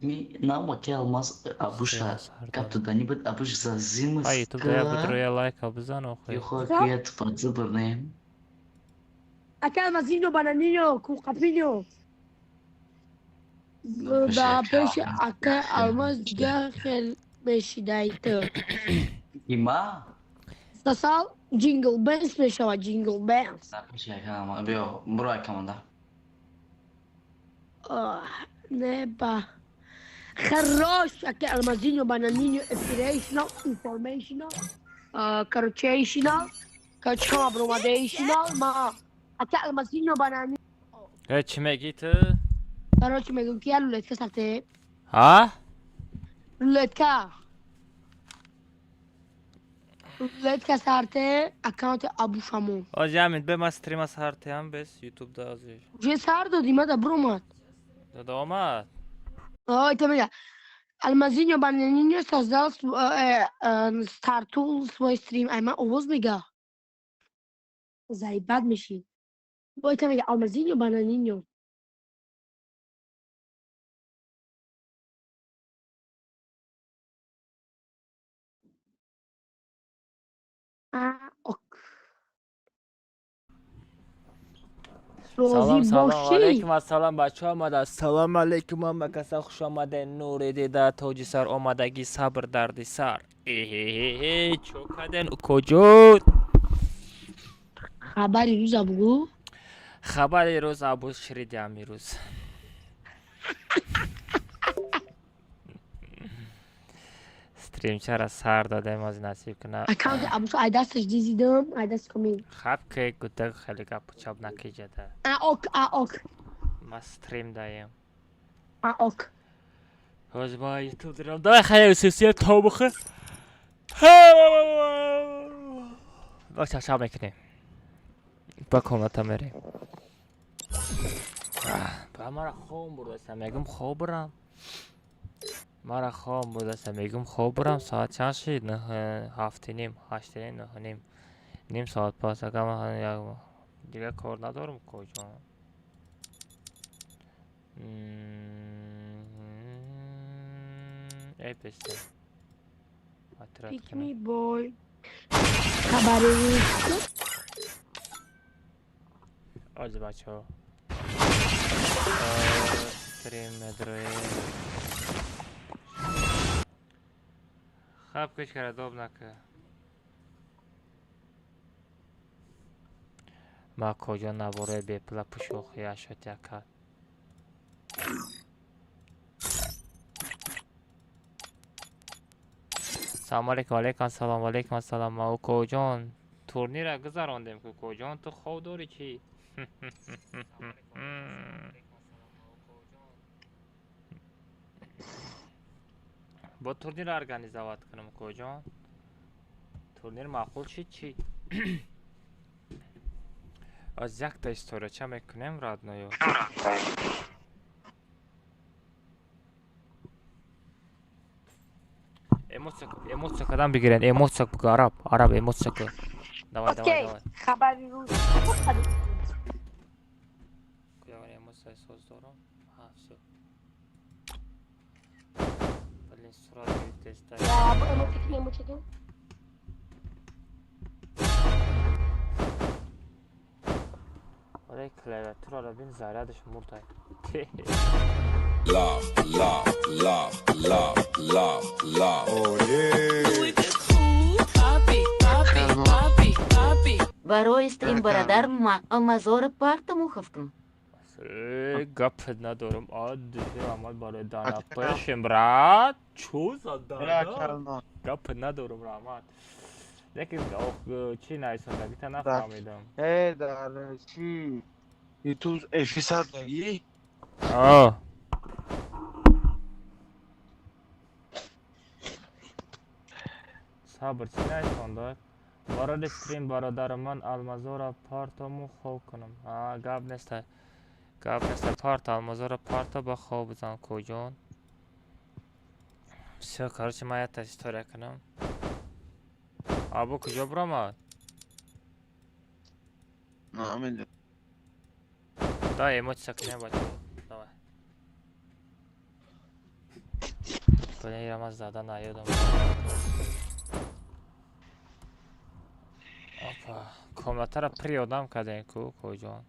Нам ки алмаз абуша капту дани буд абуш за зиму. Ай, ютуб да я будро лайка бизан охи. Юхо кият фадзбрнем. Ака алмазинho бананинho com capinho. Да пеш ака алмаз дига хел мешидаит. Има? Сасал Jingle Bells мешава Jingle Bells. Да пеш ака алмаз биё буро ака монда. Не ба. Хорош, ака алмазинho бананинho inspirational, informational, короче-ational, короче бромадаtional, ма. Ака алмазинho бананинho. Э, чӣ мегӣ ту? Короче, мегӯм ки я рулетка сахте. Ҳа? Рулетка. Рулетка сарте аккаунти Абушамон. Ози ҳамин бе ма стрима сартеам бес ютуб да ози. Уже сар додӣ, ма да бромад. Дада омад. Ой, то мега. Алмазинho Бананинho создал стартул свой стрим. Ай, ма овоз мега. Заебат меши. Ой, то мега Алмазинho Бананинho. Ок. Салом, Розӣ салом бошӣ. алейкум, ассалом бачаҳо омада. Салом алейкум, ҳама каса хуш омаден. Нури дида, тоҷи сар омадагӣ, сабр дарди сар. Эҳеҳе, чо каден куҷо? Хабари рӯза бугӯ. Хабари рӯз абуз ширидиам ирӯз. Стримчара сар дадем аз насиб куна. Аккаунти Абуша ай дасташ дизидам, ай даст комин. Хаб ки гудак хеле гапу чап накиҷада. А ок, а ок, Ма стрим даем. а ок. Ҳози ма ютуб дорам. Давай хай сесия то бухе. Ба чашап мекунем. Ба комната мерем. Ба мара хом бурдастам, мегум хоб бурам. Мара хом бурдастам, мегум хоб бурам. Соат чанд шид? Ҳафту ним, ҳашту ним, нӯҳу ним. Ним соат пас агар ман як дигар кор надорам куҷо. Эй песня. Отряд Pick кунам. me boy. Хабари рӯз. Ози бачаҳо. Стрим медроем. Хаб кӯч кара доб нака. Ма куҷо набораи бепула пӯшохи ашот яка. Салом алейкум, алейкум салом, алейкум ассалом. Ма укоҷон турнира гузарондем ку укоҷон ту хоб дорӣ чӣ? Бо турнир организовать кунам укоҷон. Турнир маъқул шид чӣ? Аз якта история мекунем родной. Эмоция, эмоция кадам бигирен, эмоция бугу араб, араб эмоция ку. Давай, давай, Окей, давай. хабари рӯз. Куҷо эмоция соз дорам? Ҳа, всё. Блин, сурат гирифтеста. Я эмоция кунем, эмоция кунем. Оре клавиатураро бин зарядаш мурдай. Love, love, love, love, love, love. Oh yeah. Барои стрим бародар ма алмазора парта мухавкун. Э, гап надорам. Аддуши раҳмат барои данапешем, брат. Чӯ задана? Гап надорам, раҳмат. Лекин чӣ нависондагита нафаҳмидам. Э, дар чӣ? Ютуб эфир сардагӣ? А. Сабр, чӣ нависондад? Барои стрим бародару ман алмазора партому хоб кунам. А, гап неста. Гап неста, парта алмазора парта ба хоб бизан куҷон. Всё, короче, ман якта история кунам. Абу куҷо биромад? Намедонам. Давай эмоция кунем бачаҳо. Давай. Блин, ира ман зада наёдам. Опа, комнатаро при одам кардем ку, коҷон.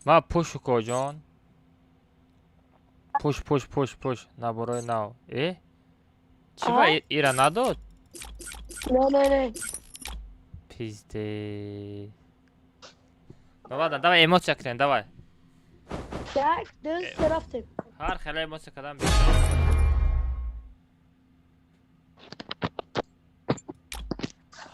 Ма пушу коҷон. Пуш, пуш, пуш, пуш. Наборои нав. Э? Чӣ ба ира надод? Не, не, не. Пизде. Ну ладно, давай эмоция кунем, давай. Як, ду, се, рафтем. Ҳар хела эмоция кардам.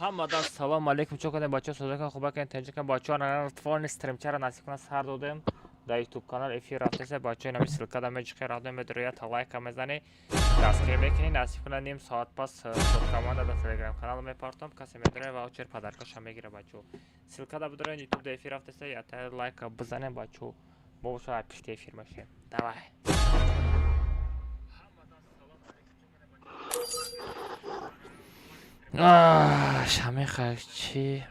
Ҳамадан салом алейкум. Чо кардем бачаҳо? Созакан, хубакан, тинҷакан бачаҳо. Фони стримчаро насиб кунад сар додем. Дар ютуб канал эфир рафтеса бачаҳо, инами ссылкада меҷиқи рафтем, медроята лайка мезанӣ, дастгирӣ мекунӣ. Насиб кунад ним соат пас команда дар телеграм канал мепартом, касе медроя ваучер подаркаша мегира бачаҳо. Ссылкада бидроен, ютуб да эфир рафтеса, ята лайка бизанем бачаҳо. Мо боша пишти эфир мешем. Давай. Шамиха чӣ?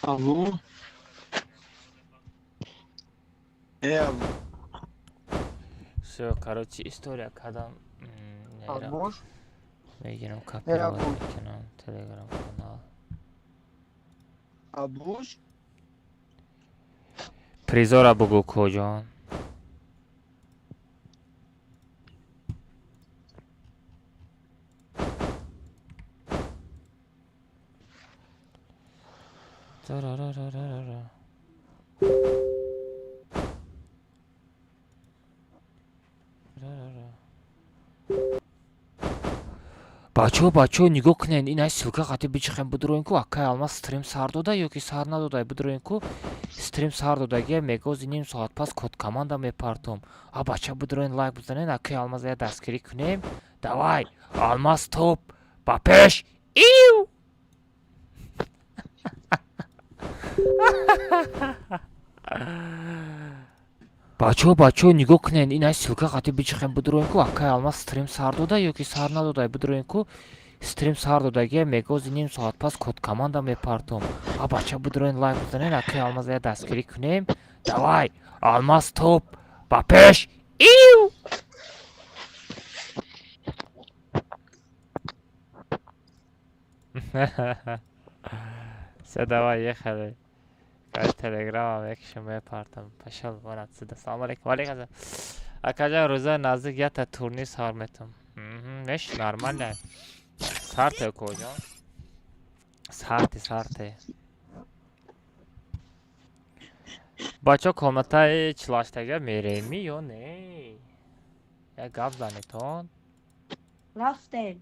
Алло? Э, алло. Всё, короче, история кардам. Алло? Мегирам, копировать мекунам телеграм канал. Абуш? Призора бугу, коҷон. Бачаҳо, бачаҳо, нигоҳ кунед, ин ай ссылка қати бичихем, бидроен ку, акай Алмаз стрим сар дода ё ки сар надода, бидроен ку, стрим сар додагия, мегози ним соат пас код команда мепартом. А бача, бидроен, лайк бизанед, акай Алмаз я дастгирӣ кунем. Давай, Алмаз топ, ба пеш! Иу! Бачаҳо, бачаҳо, нигоҳ кунед, ин ай ссылка қати бичихем, бидроен ку, акай Алмаз стрим сар дода ё ки сар надода, бидроен ку, стрим сар додагия, мегози ним соат пас код команда мепартом. А бача, бидроен, лайк бизанед, акай Алмаз я дастгирӣ кунем. Давай, Алмаз топ, ба пеш! Иу! Всё, давай, ехали. Короче, телеграмам якшо мепартам. Пошёл вон отсюда. Салом алейкум. Валейкум ассалом. Акаҷон, рӯзои наздик якта турнир сар метам. Меш нормально. Сарте, коҷон. Сарте, сарте. Бачаҳо, комнатаи чилаштага мереми ё не? Як гап занетон. Рафтем.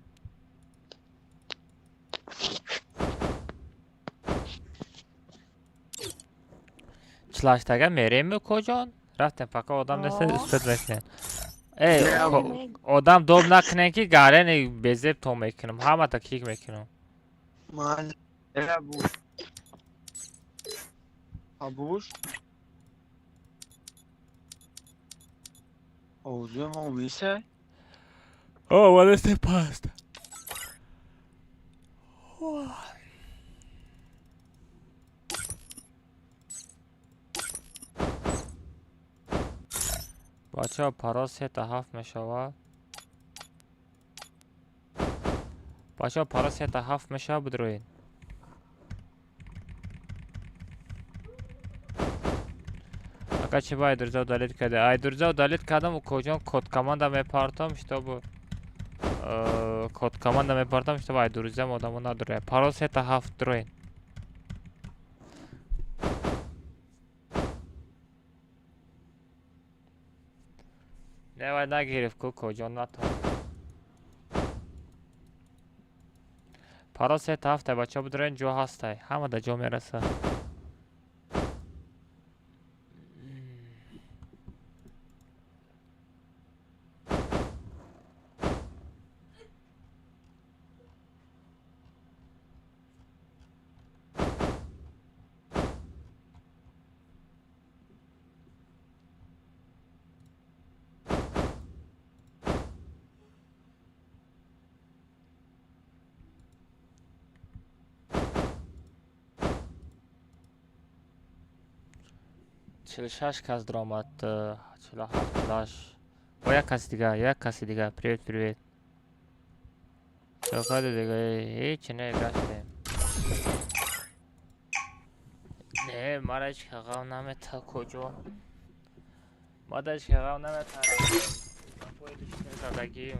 Чилаштага мереми, коҷон? Рафтем, пока одам нест, устод мекунем. Э, одам доб накунем ки гарени безеб то мекунам. Ҳамата кик мекунам. Ман Абуш. Абуш? Овзуи мо миса? О, валесте паст. Бачаҳо, пароз 3 та 7 мешавад. Бачаҳо, пароз 3 та 7 мешавад, бидроед. Ака, чӣ ба Айдурза удалить карда? Айдурза удалить кардам, коҷон, код команда мепартом, чтобы код команда мепартам, чтобы Айдурзам одамо надурояд. Парол 3 та 7, дроед. Не, вай нагирифт ку, коҷон, натон. Парол 3 та 7, бачаҳо, бидроен, ҷо ҳастай. Ҳама да ҷо мерасад. 46 кас даромад, 47, 48. Бо як каси дига, як каси дига. Привет, привет. Чокади дига, ҳеҷ не гаштем. Не, мара ҳеҷ ғам намета куҷо. Мада ҳеҷ ғам намета. Гапои лишне задагим.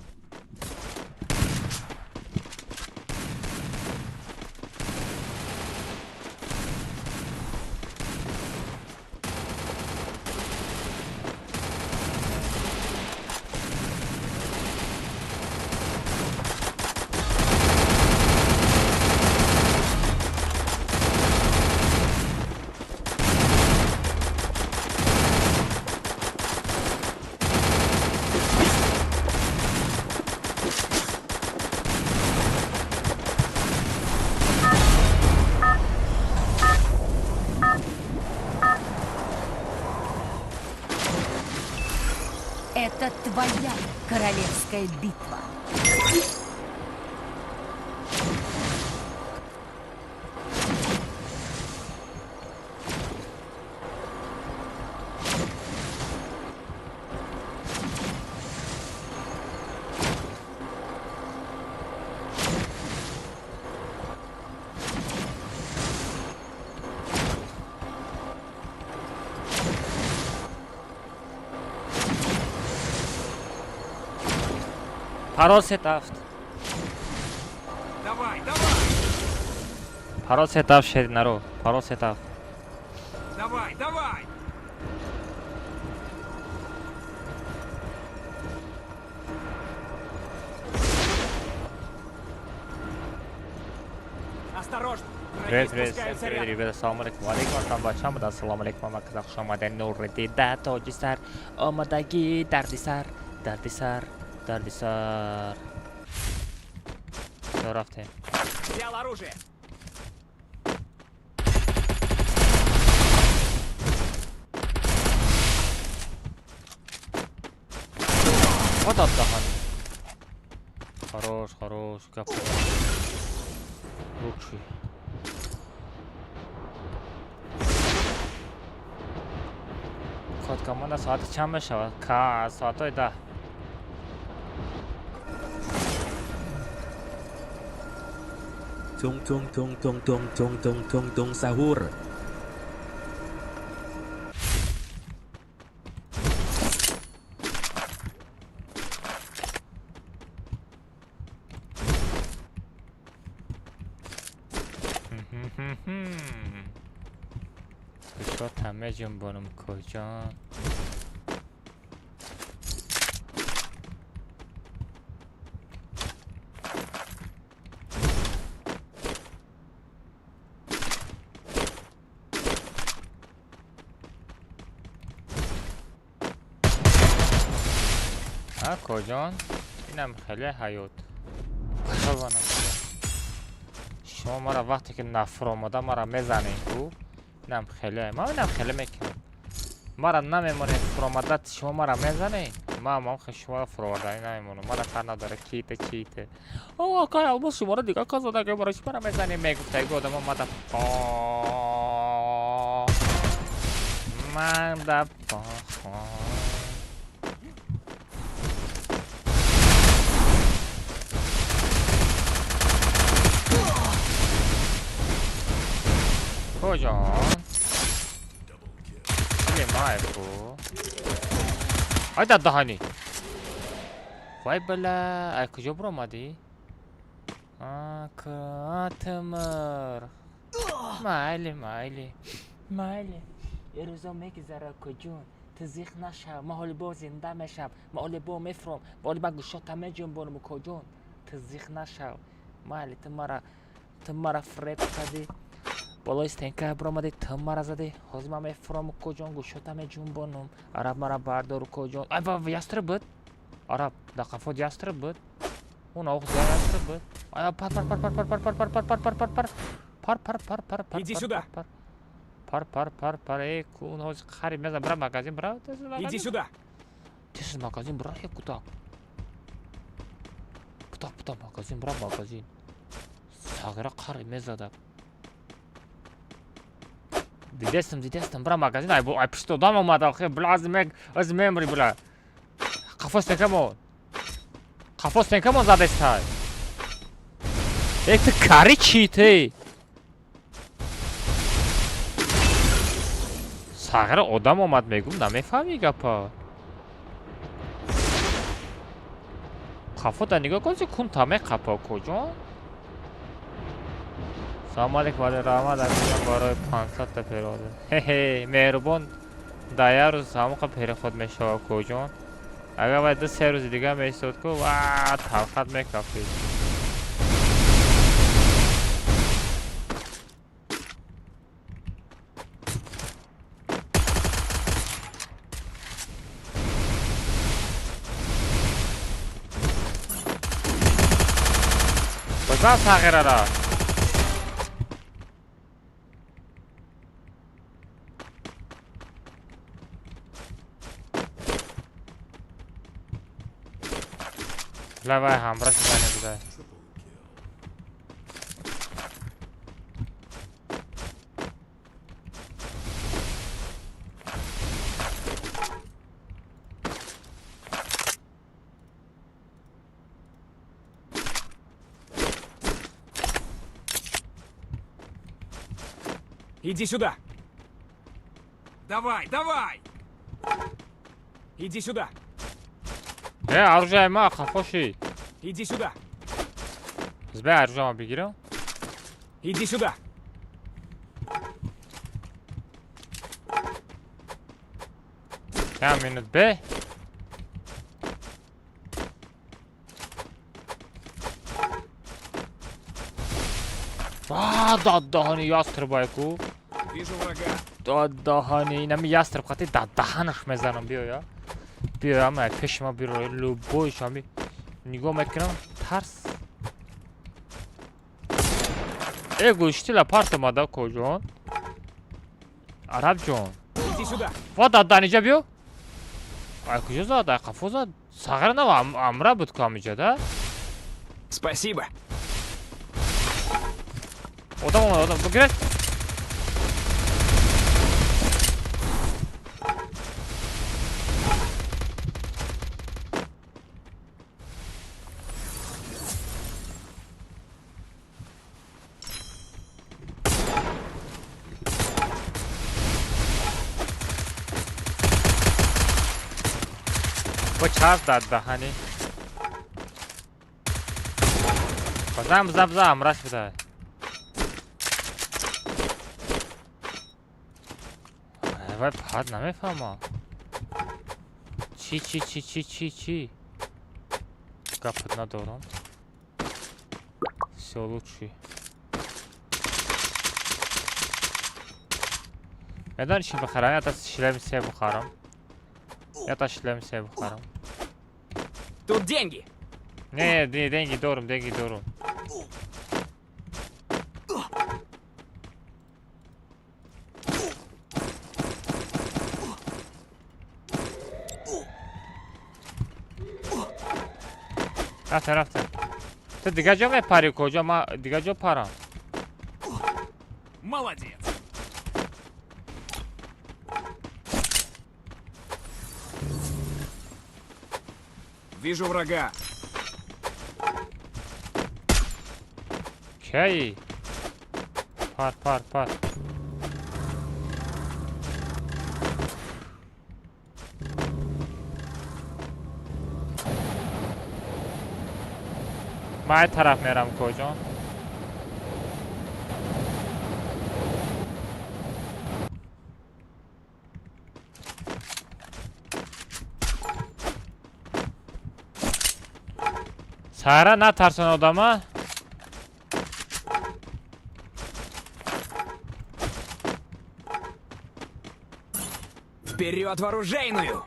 Это твоя королевская битва. Парол сетафт. Давай, давай! Парол сетафт шеринаро. Парол сетафт. Давай, давай! Осторожно! Привет, привет, всем привет, ребята, салом алейкум, алейкум, ассалом, бачам, да, салом алейкум, ама казах шомаде нури дида, тоҷи сар, омадаги, дарди сар, дарди сар, дарди сар. Всё, рафтем. Взял оружие! Вот отдохни. Хорош, хорош, гап. Лучший. Код команда соати чанд мешавад? Ка соатҳои 10. Tung tung tung tung tung tung tung tung tung sahur. Кушота меҷунбонам куҷо? А куҷон? Инам хеле ҳаёт. Пашаванам. Шумо мара вақте ки нафуромада мара мезанед ку? Инам хеле, ман инам хеле мекунам. Мара намемонед фуромада, шумо мара мезанед? Ман ман хел шуморо фуроварданӣ намемонам. Мара фарқ надора ките чите. О, акай Алмос шуморо дигар кас задаги барои чӣ мара мезанед? Мегуфтаги одамо мада по. Мада по. Куҷон? Майку. Ай дар даҳанӣ. Вай бала, ай куҷо буромадӣ? Катмр. Майли, майли. Майли. Е рӯзо мегузара куҷон. Ту зиқ нашав, ман ҳоли бо зинда мешав. Ман ҳоли бо мефуром, ман ҳоли ба гӯшота меҷунбонам куҷон. Ту зиқ нашав. Майли, ту мара фреб кардӣ. Болои стенка буромадӣ, ту мара задӣ. Ҳозир ман мефуром куҷон, гӯшота меҷунбонам. Араб мара бардору куҷон. Ай ва ястреб буд. Араб дар қафот ястреб буд. Он оғ ястреб буд. Ай пар пар пар пар пар пар пар пар пар пар пар пар пар пар пар пар пар. Иди сюда. Пар пар пар пар. Эй, он ҳозир қариб мезан. Бира магазин, бира. Иди сюда. Тез магазин, бира, е куда. Пута пута магазин, бира магазин. Сағира қариб мезада. Дидестам, дидестам, бра магазин, ай ай пишт одам омад, охе, бля, аз мег, аз мемри, бля. Қафо стенкамон. Қафо стенкамон задестай. Эй, ту кари чӣ ти? Сағира одам омад, мегум, намефаҳмӣ гапа. Қафо да нигоҳ кун, кун таме қапо куҷо? Салом алейкум, вале раҳмат акаҷон барои 500 та перода. Хе-хе, меҳрубон дар як рӯз ҳамоқа переход мешава куҷон. Агар вай 2-3 рӯзи дига меистод ку, ва талхат мекафид. Базан сағирара. Лавай ҳамра шудани будай. Иди сюда! Давай, давай! Иди сюда! Э, оружие ма, қафоши. Иди сюда! Збе оружие ма бигирам. Иди сюда! Я минут бе. Ва, дадаҳани ястрбайку. Вижу врага. Дадаҳани, инами ястрб қати дадаҳанаш мезанам, биё я. Биё ама пеши ма биро, любой шами нигоҳ мекунам, тарс. Э, гӯштила парт омада коҷон. Араб ҷон. Иди сюда! Ва даданиҷа биё. Ай куҷо зад? Ай қафо зад. Сағира нава амра буд ку ҳамиҷа да? Спасибо! Одам омад, одам. Бигиред. Бо часп дар даҳани. Базан, бизан, бизан, амраш бидай. Вай пад намефаҳмам. Чӣ, чӣ, чӣ, чӣ, чӣ, чӣ? Гапат надорам. Всё лучше. Медонӣ чӣ бихарам? Ята шлеми се бихарам. Ята шлеми се бихарам. Тут деньги! Не, не, деньги дорум, деньги дорум. Рафтем, рафтем. Ту дигар ҷо мепарӣ куҷо? Ма дигар ҷо парам. Молодец! Вижу врага. Кай? Пар, пар, пар. Ма ай тараф мерам куҷо? Сара натарсон одама. Вперед в оружейную!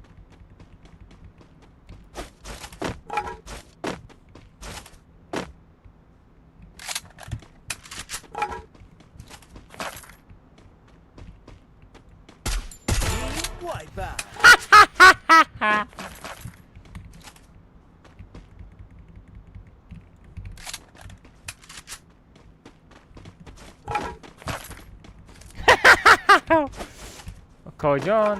Коҷон.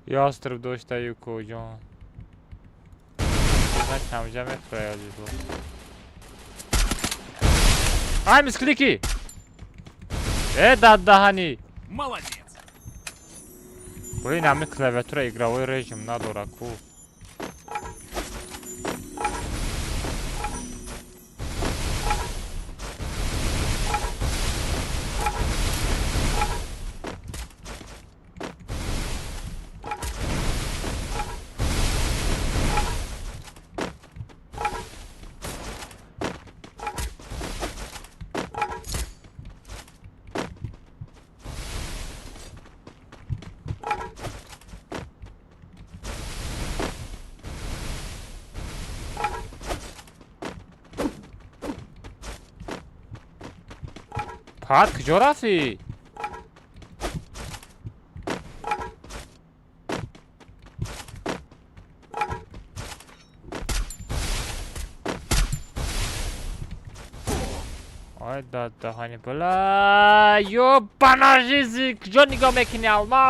Яструб доштаю коҷон. Ҳамҷа мехӯрад. Ай, мисклики! Э, даддаҳанӣ! Молодец! Блин, ами клавиатура игровой режим надора ку. Фаҳад куҷо рафтӣ? Ай дадаҳани бала ёбана жизнь, куҷо нигоҳ мекунӣ алма?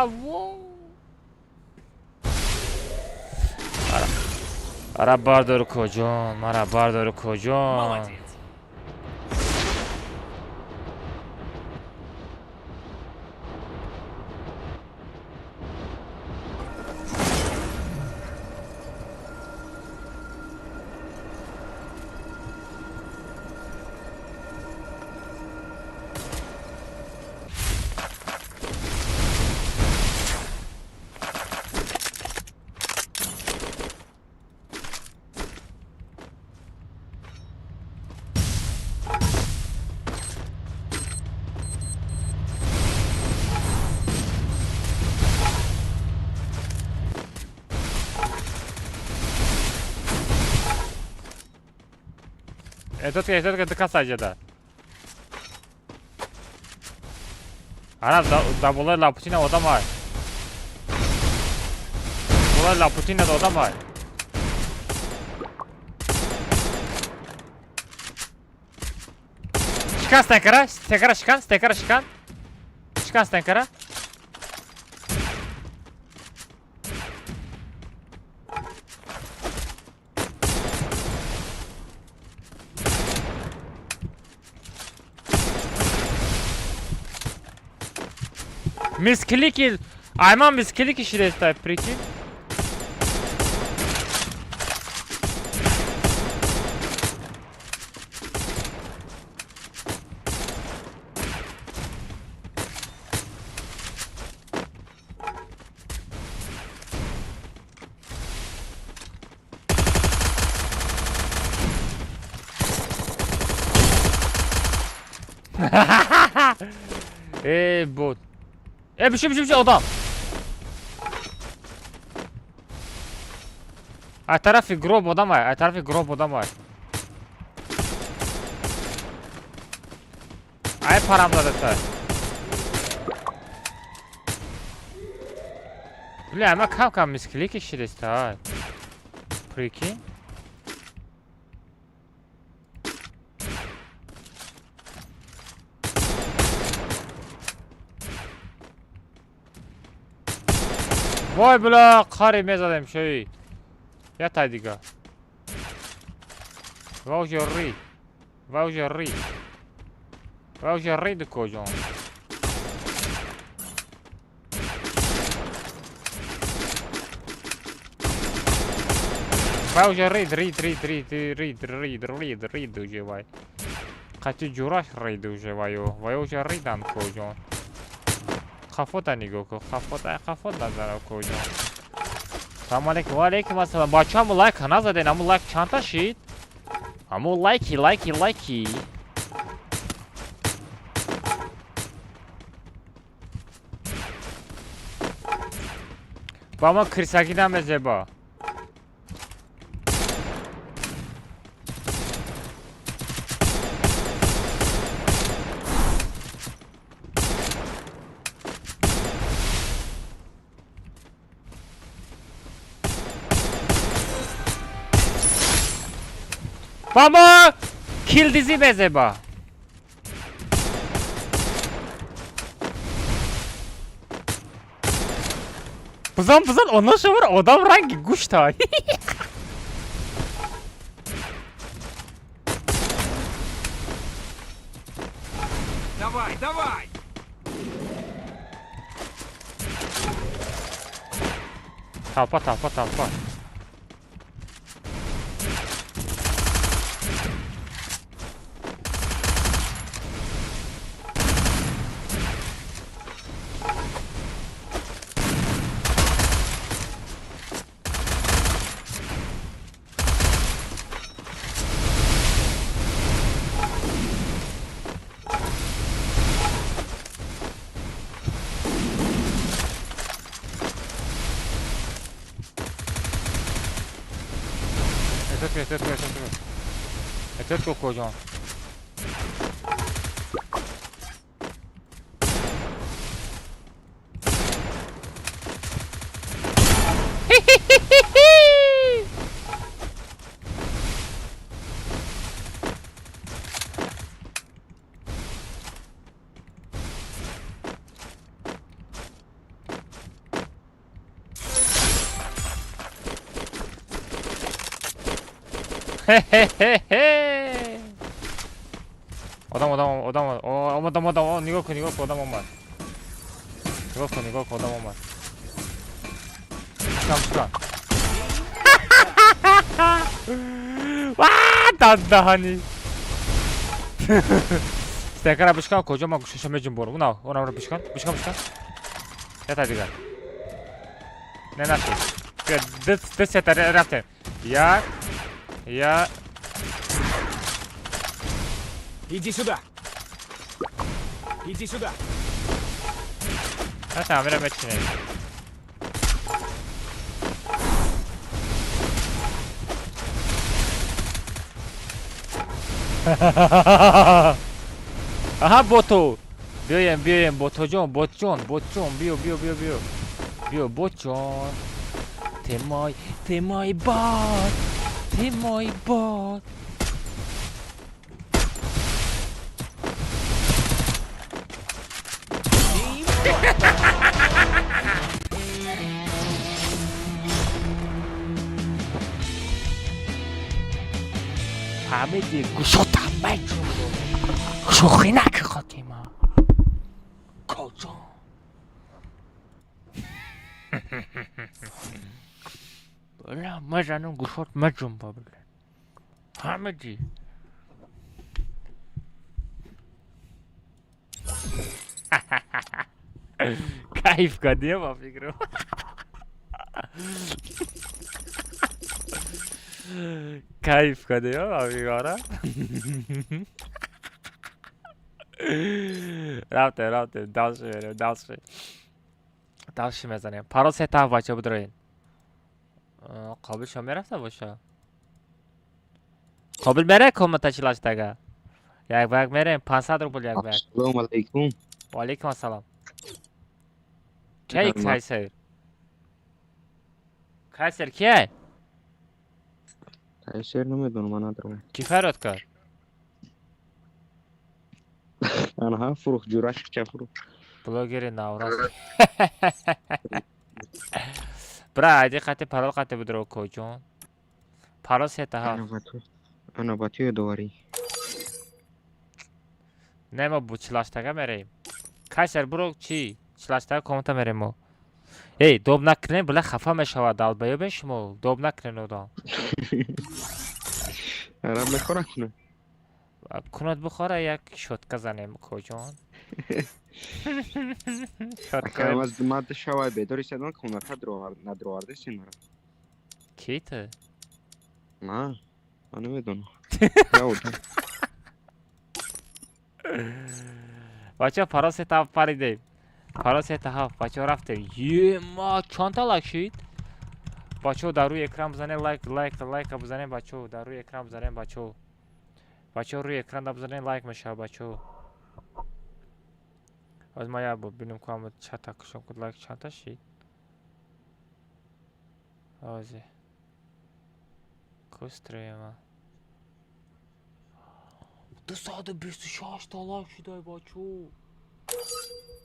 Ара бардор коҷон, мара бардор коҷон. Молодец. Этот касаҷада. Ана да болои Лапутина одам ай. Болои Лапутина одам ай. Шикан стенкара, стенкара шикан, стенкара шикан. Шикан стенкара. Мисклики, айман мисклики шидестай, прикинь. Эй, бот. Бişi бişi бişi одам. Ай тарафи гроб одам ай, ай тарафи гроб одам ай. Ай парам задаса. Бля, ама кам кам мисклики шидеста ай. Прикинь. Вой бля, қари мезадем шои. Я тай дига. Ва уже ри. Ва уже ри. Ва уже ри дукоҷон. Ва уже рид, рид, рид, рид, рид, рид, рид, рид уже вай. Қати ҷураш рид уже вайо. Вай уже ридан коҷон. Қафота нигоҳ кун, қафота, қафот назара коҷон. Салом алейкум, ва алейкум ассалом. Бачаҳо, ҳамун лайка назаден, ҳамун лайк чандта шид? Ҳамун лайки, лайки, лайки. Ба ма крисакӣ намезеба. Ба мо килдизӣ мезеба. Бизан, бизан, оно шавар одам ранги гӯшта. Давай, давай! Толпа, толпа, толпа. Эҳтиёт кун, эҳтиёт кун, эҳтиёт кун. Эҳтиёт кун, коҷон. Хе-хе-хе-хе. Одам, одам, одам, омад, омад, омад, нигоҳ кун, нигоҳ кун, одам омад. Нигоҳ кун, нигоҳ кун, одам омад. Бишкан, бишкан. Ва, дадаҳани. Стекара бишкан, куҷо ман гӯшаша меҷунборам. Уна, онамро бишкан, бишкан, бишкан. Ята дигар. Не нашид. Ду сета рафтем. Як, я. Иди сюда! Иди сюда! Рафтем, амира мечинем. Аҳа, боту. Биёем, биёем, ботоҷон, ботҷон, ботҷон, биё, биё, биё, биё. Биё, ботҷон. Ты мой, ты мой бот. Ты мой бот. Фаҳмиди, гӯшотам меҷунбонам. Шӯхӣ накӣ, хотима. Коҷон. Бля, мезанам гӯшот меҷунба, бля. Фаҳмиди? Кайф кардия ба фикрам. Кайф кардия ба фикрам. Рафтем, рафтем, дальше мерем, дальше. Дальше мезанем. Парол сета, бача, бидроин. Қобил шо мерафта боша. Қобил мере комната чилаштага. Як ба як мерем, 500 рубл як ба як. Ассалому алайкум. Ва алайкум ассалом. Кай Кайсер? Кайсер кие? Кайсер намедонам, ман надорам. Ки фарёд кард? Анаҳа фурӯх ҷураш ча фурӯх. Блогери наврас. Бра, айди қати парол қати бидро, коҷон. Парол сета ҳафт. Ана ба ту ёдоварӣ. Не, мо бу чилаштага мерем. Кайсер, буро чӣ? Чилаштага комната мерем мо. Эй, доб накунем, била хафа мешавад, долбоёбен шумо. Доб накунен одам. Араб мехора кунад. Кунад бихора, як шотка занем, коҷон. Шотка. Аз мад шавай бедори седан хонака надровардесин мара. Ки ту? На, ман намедонам. Бача, парол сета ҳафт паридем. Парол сета ҳафт, бачаҳо, рафтем. Ема, чанд та лайк шид? Бачаҳо, дар рӯи экран бизанед лайк, лайк, лайка бизанед, бачаҳо, дар рӯи экран бизанед, бачаҳо. Бачаҳо, рӯи экран да бизанед, лайк мешавад, бачаҳо. Ҳозир ман як бор бинем ку ҳама чата кушом ку лайк чандта шид. Ҳозир. Ку стрима? 226 та лайк шудай, бачо.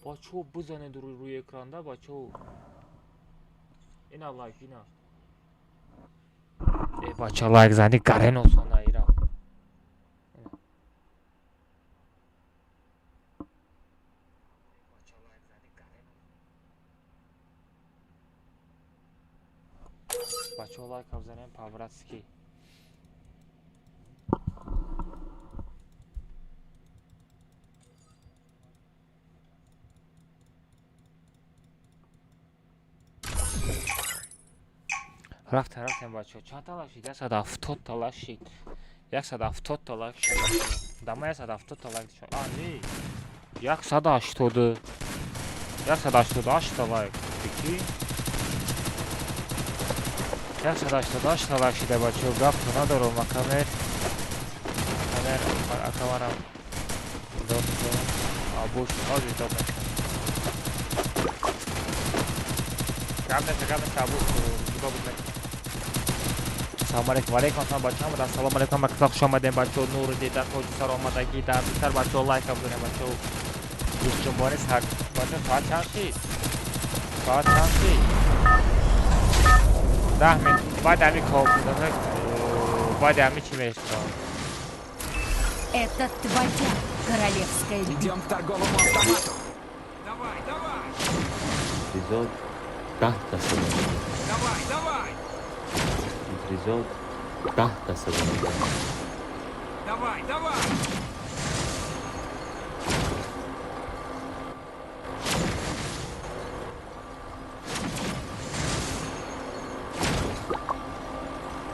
Бачо, бизанед рӯи экранда, бачо. Ина лайк, ина. Э, бача, лайк зани гарен осона ира. Бачо, лайк бизанем по-братски. Рафтем, рафтем, бачаҳо. Чанд та лайк шид? 170 та лайк шид. 170 та лайк шид. Дама 170 та лайк шид. А, не. 180. 188 та лайк. Прикинь? 188 та лайк шида, бачаҳо. Гапто надорам, акамер. Камер, акамарам. Дод, дод. Абуш, ҳозир дод мекунам. Гап неста, гап неста, абуш, ҷудо буд мекунам. Салом алейкум, алейкум ассалом, бачаҳо. Ассалому алейкум, ҳама хуш омадем, бачаҳо. Нури дида, тоҷи сар омадагӣ, дар бисар, бачаҳо, лайк бизанем, бачаҳо. Дӯстҷонбони сар. Бачаҳо, соат чанд шид? Соат чанд шид? 10 минут. Баъд ҳами коб, баъд ҳами чӣ мешавад? Это твоя королевская битва. Идем к торговому автомату. Давай, давай! Эпизод 10 та садо. Давай, давай! Эпизод 10 та садо. Давай, давай!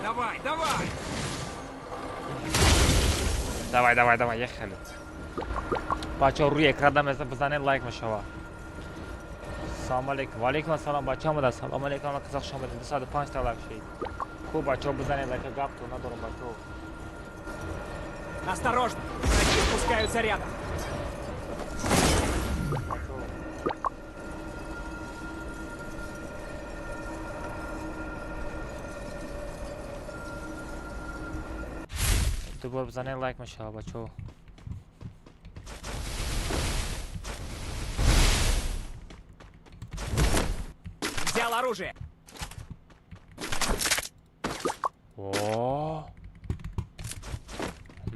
Давай, давай! Давай, давай, давай, ехали. Бачаҳо, рӯи экран бизанед, лайк мешавад. Салом алейкум. Ва алейкум ассалом, бачаҳо. Салом алейкум, ҳама каса хуш омадед. 205 та лайк шид. Хуб, бачаҳо, бизанед лайка, гапто надорам, бачаҳо. Осторожно! Враги спускаются рядом. Бачаҳо. Дубор бизанед, лайк мешавад, бачаҳо. Взял оружие. О!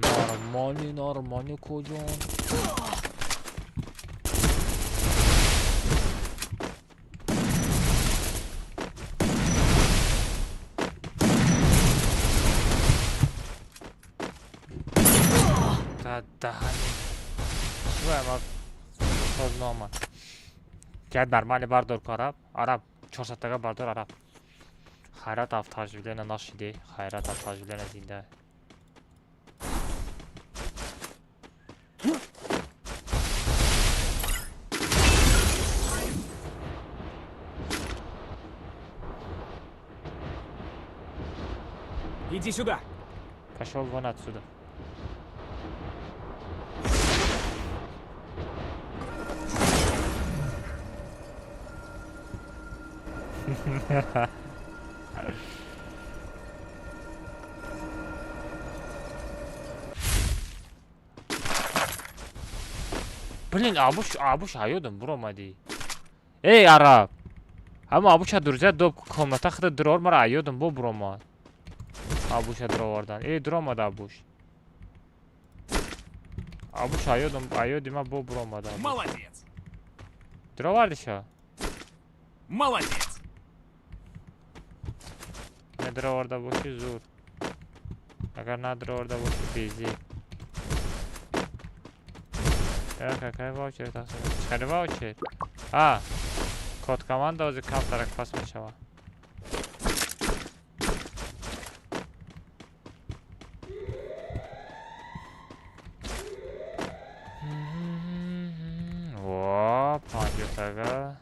Нормальный, нормальный, куҷон. Та даҳани. Чӣ бояд ман соз наомад. Гап нормально бардор ку, араб. Араб, 400 тага бардор, араб. Хайрат автоживлена нашиди. Хайрат автоживлена зинда. Иди сюда. Пошел вон отсюда. Блин, абуш, абуш ҳаёдам буромадӣ. Эй, араб. Ҳама абуша дурзя доб комната худа дурор мара ҳаёдам бо буромад. Абуша дуровардан. Эй, дуромад абуш. Абуш ҳаёдам, ҳаёди ма бо буромад. Молодец. Дуровардиша? Молодец. Не дуроварда бошӣ зур. Агар надуроварда бошӣ безӣ. Я какая ваучер тақсим? Чӣ ваучер? А, код команда ози камтарак пас мешавад. Во, 50 тага.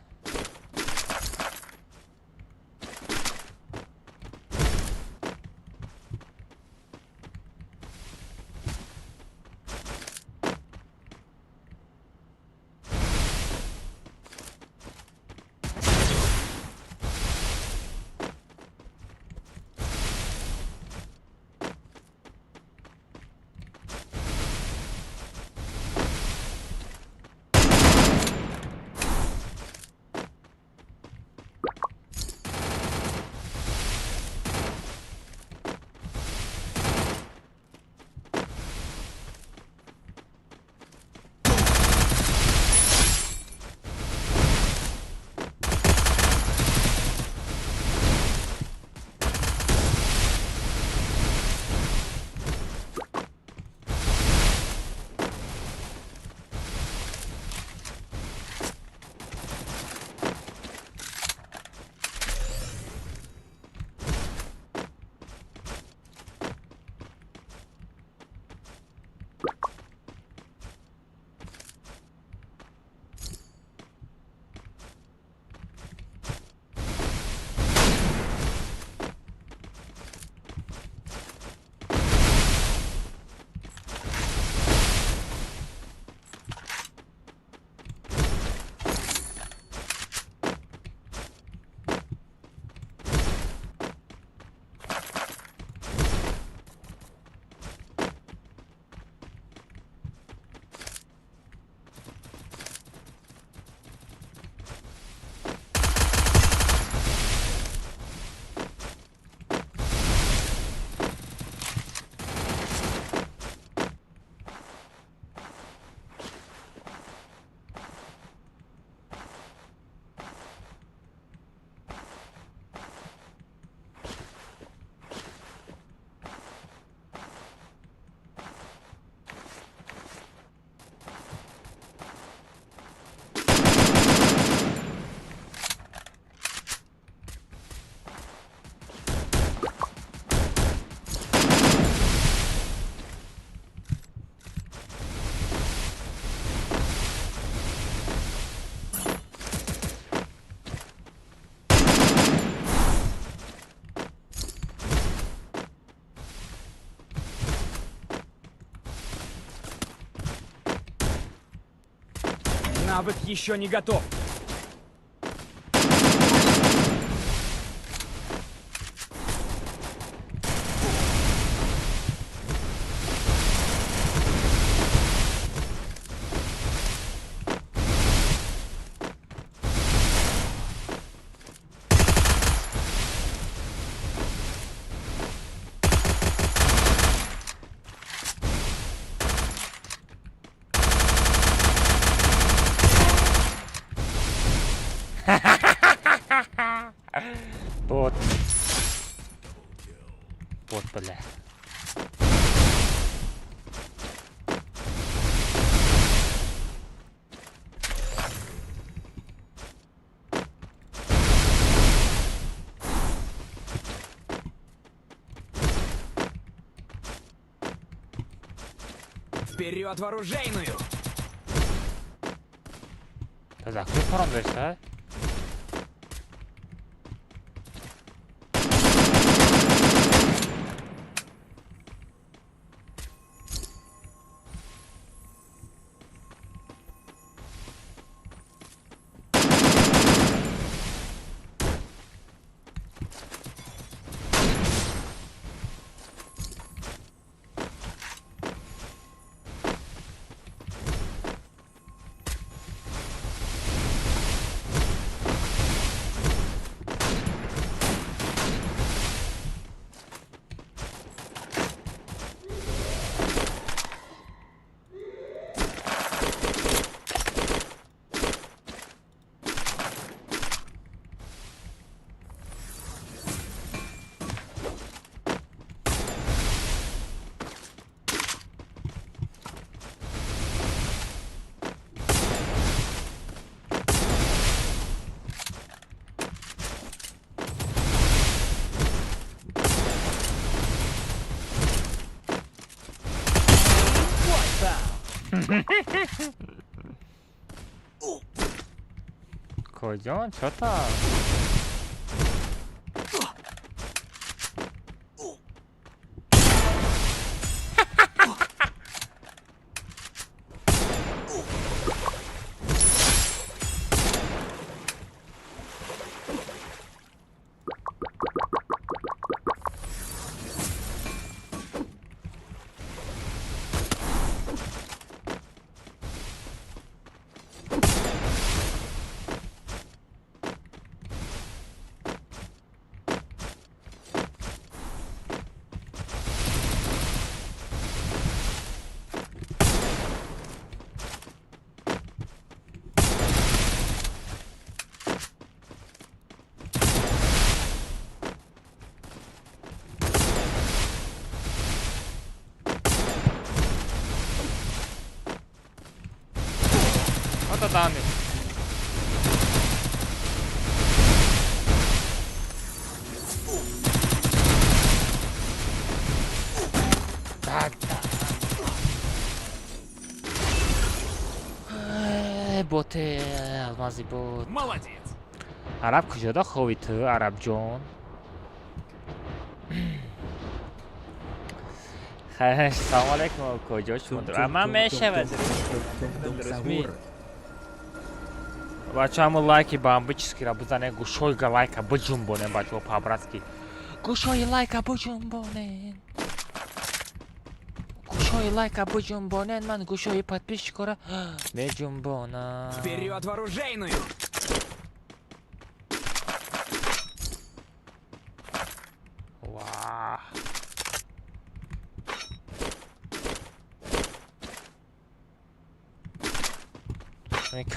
Навык еще не готов. Бот. Бот, бля. Вперед в оружейную! Тазакли форам дошта? Кодён, чё там? Дами. Да, да. Боте, алмази бот. Молодец. Араб куҷода хови ту, Арабҷон? Хайр, салом алейкум, куҷо шумо? Ман мешавад. Дурустми? Бача, ҳамун лайки бамбическиро бизанед, гӯшои лайка биҷунбонем, бачаҳо, по-братски. Гӯшои лайка биҷунбонем. Гӯшои лайка биҷунбонем, ман гӯшои подписчикора меҷунбонам. Вперед в оружейную! Ва.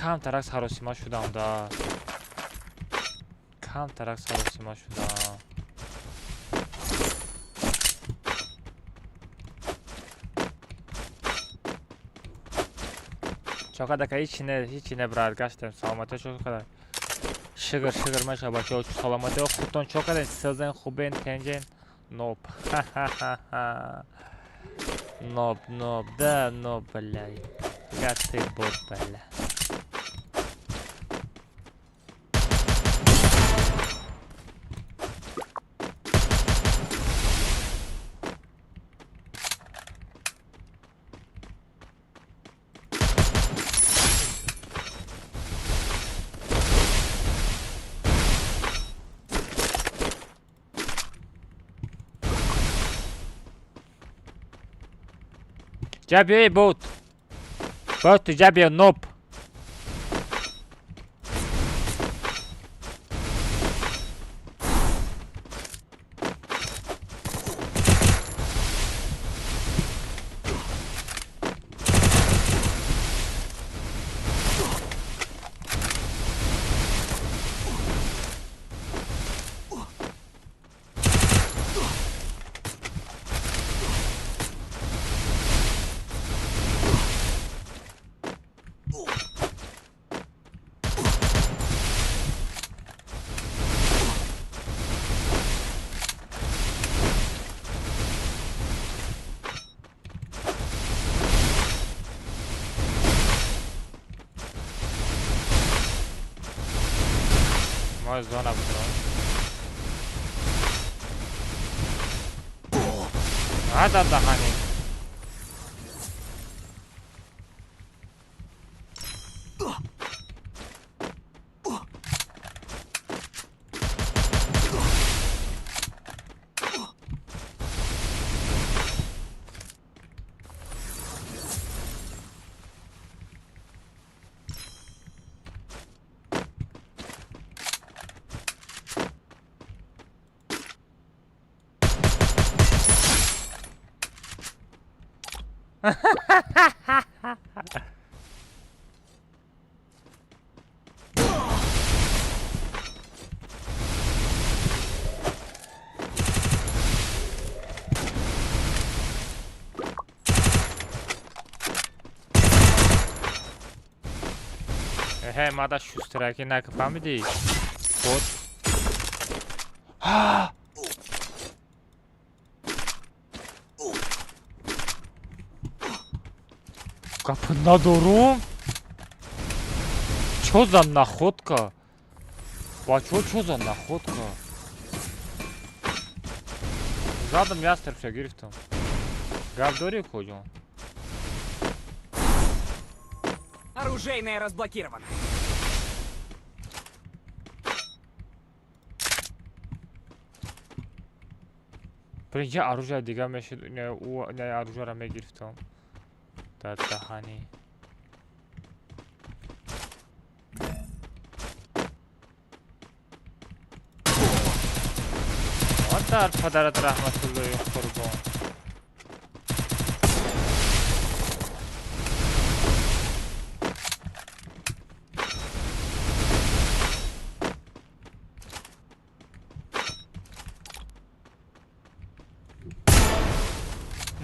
Камтарак саросима шудам да. Камтарак саросима шудам. Чоқадака ҳичи не, ҳичи не брат, гаштем саломатиё чоқадар. Шигр, шигр маша бачаҳо, саломатиё худтон чоқаден, силзен, хубен, тенҷен. Ноб. Ноб, ноб, да, ноб, бля. Я ты бот, бля. Ҷабиёи бот. Бот ҷабиё ноб. Зона будром. Ада даҳани. Эҳе, мада шустраки нака, фаҳмидӣ? Бот. Гап надорум? Чё за находка? Бачо, чё за находка? Задам ястребша гирифтам. Гап дорӣ куҷо? Оружейная разблокирована. Блин, я оружие дига мешид, не оружие мегирифтам. Дар даҳани. Дар падарат раҳматуллои қурбон.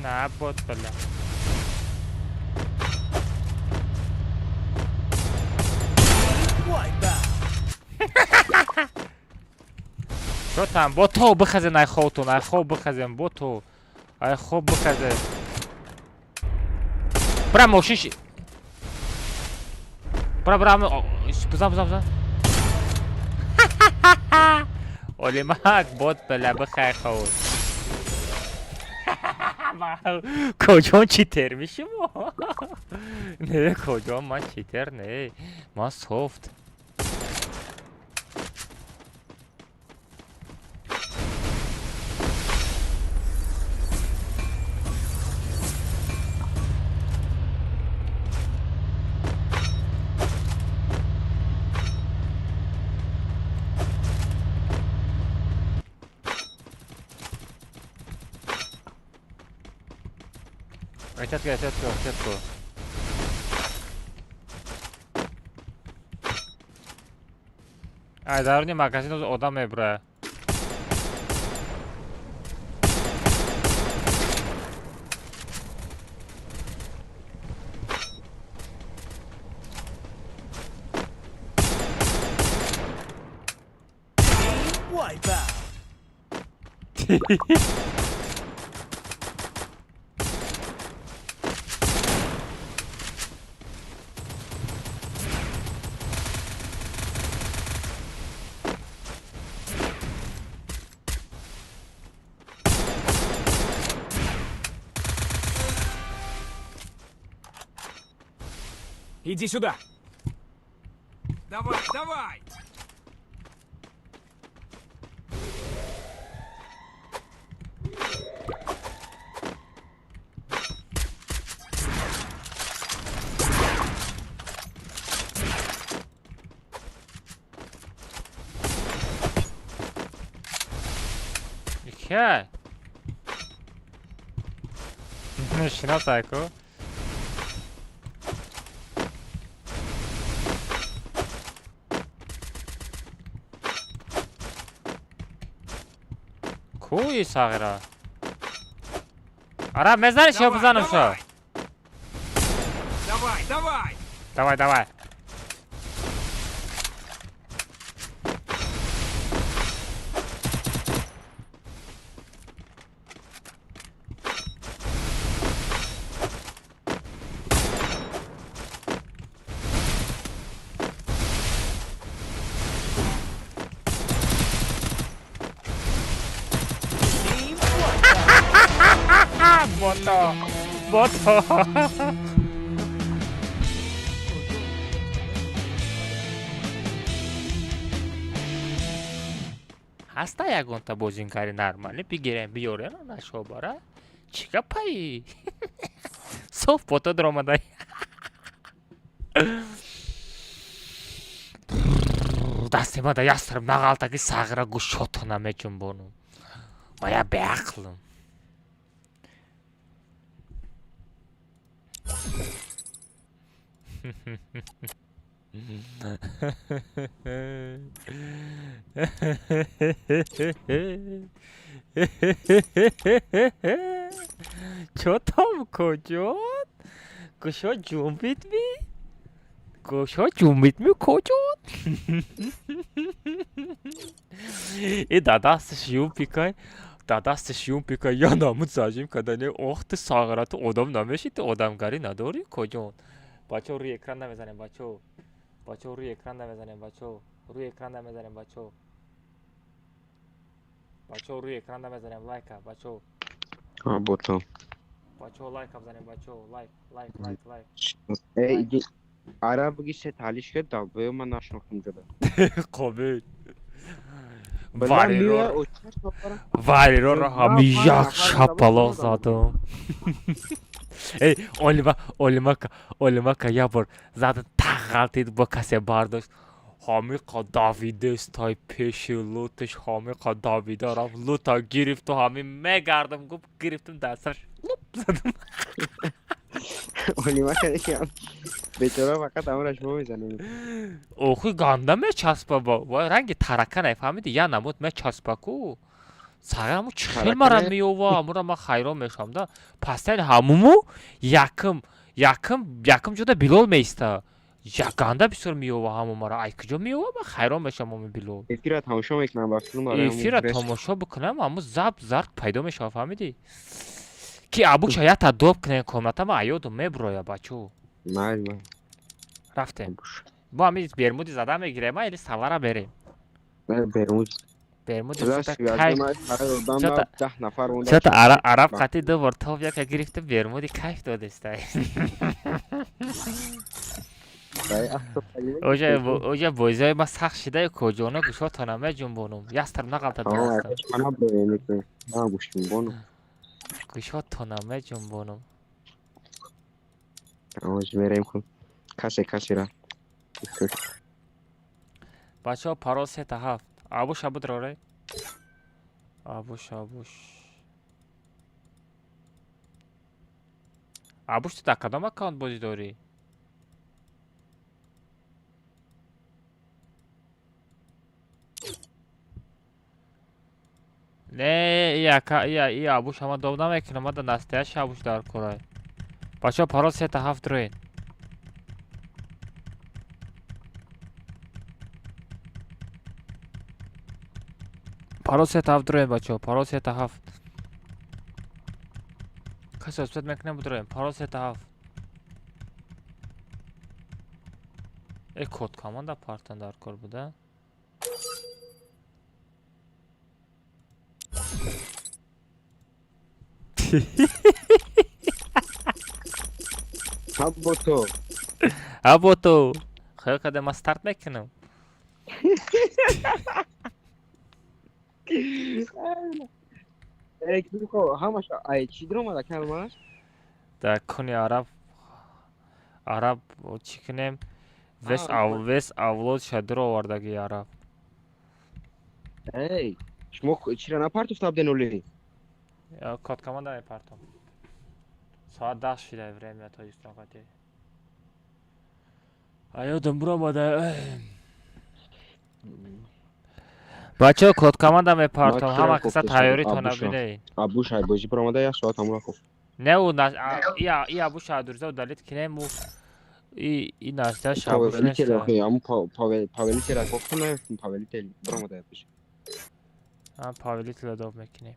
На, бот, бля. Чё там? Бото, бихазен айховтун, айхов бихазен, бото. Айхов бихазен. Бра, мошин. Бра, бра, бизан, бизан, бизан. Олимак, бот, бля, бихай хов. Куҷон читер мешимо? Не, куҷон ман читер не. Ман софт. Эҳтиёт кун, эҳтиёт кун, эҳтиёт кун. Ай, даруни магазин одам мебурад. Иди сюда. Давай, давай! Кия? Шиносай ку? Куи сағира? Араб мезаниш ё Давай, бизанам шо? давай! Давай, давай! Давай, давай. Бото. Бото. Ҳаста ягонта бозингари нормалӣ бигирем биёрем нашобара? Чӣ гапаи? Соф бото даромадай. Дасти ма да ястрам нағалтаки сағира гӯшотона меҷунбонум. Ма я беақлам. Чо там куҷон? Кушо ҷунбид ми? Кушо ҷунбид ми куҷон? И да дасташ юмпикай, да дасташ юмпикай, я намуд зажим кардане, ох ту сағира, ту одам намеши, ту одамгарӣ надорӣ куҷон? Бачаҳо рӯи экран намезанем, бачаҳо. Бачаҳо рӯи экран намезанем, бачаҳо. Рӯи экран намезанем, бачаҳо. Бачаҳо рӯи экран намезанем, лайка, бачаҳо. А, бото. Бачаҳо лайка бизанем, бачаҳо, лайк, лайк, лайк, лайк. Эй, иди. Араб буги се талиш кард, долбоёб ман нашнохтам ҷода. Қобил. Била Вариро, мия, очаш нафара. варироро ҳами Ман як нафар шапалоқ забон задам. Эй, Олима, Олимака, Олимака як бор зада тағалтид бо касе бардошт. Ҳамиқа давидестай пеши луташ, ҳамиқа давида рафт, лута гирифту ҳами мегардам, гуфт гирифтум дасташ луп задам. Олима кардам. Бечора фақат амраш мо мезанем. Охи ганда мечаспа ба. Вай ранги таракана фаҳмиди, я намуд мечаспа ку. Сағира чӣ хел мара Таракане? меёва, амура ман хайрон мешавам да. Пастани ҳамуму якм якм якм ҷода Билол меиста. Я ганда бисёр меёва ҳаму мара. Ай куҷо меёва ман хайрон мешавам ҳаму Билол. Эфира тамошо мекунам ба филм барои ҳамун Эфира рес. тамошо бикунам, ҳаму заб зард пайдо мешава, фаҳмидӣ? Ки абукша ята доб кунем комната ма аёдум меброя бачо. Май, май. Рафтем. Бо ҳами бермуди зада мегирем, а или салара берем. Бермуд. Бермуди Била чота связь кайф. ман фақат одам Чота 10 нафар монда. чота араб қати ду бор топ яка гирифта бермуди кайф додестай. Оҷа бозиҳои ма сахт шидаю коҷона гӯшотона меҷунбонум. Ястар нағалтад дастам. Мана броем, мана гӯштимбону. Гӯшотона меҷунбонум. Оз мерем кун. Касе касера. Бачаҳо парол 3 та 7. Абуш абуд рорай. Абуш абуш. Абуш ту дар кадом аккаунт бозӣ дорӣ? Не, и ака, и абуш ҳама доб намекунам, ман дар настоящий абуш дар корай. Бачаҳо парол 3 та 7 дроен. Парол 3 та 7 дроен бачаҳо, парол 3 та 7. Касе успеть мекунем будроем. Парол 3 та 7. Э код команда партан дар кор буда? Ҳа бото. Ҳа бото. Хаёл карда ман старт мекунам. Эй, ко ҳамаш ай чӣ дромада калмаш? Дар куни араб араб чӣ кунем? Вес А, ав вес авлод шадро овардаги араб. Эй, Шумо чира напартофта буден оле? Код команда мепартом. Соат 10 шида время Тоҷикистон қати. Аёдам буромада. Бачаҳо, код команда мепартом. Ҳама каса тайёритона бинед. Абуш ай бозӣ буромада, як соат ҳамура кофт. Не, ӯ и абуш адурза удалить кинем, ӯ и наздаш абуш нест. Аму повелителя кофту наёфтум, повелитель буромада пеш. А повелителя доб мекунем.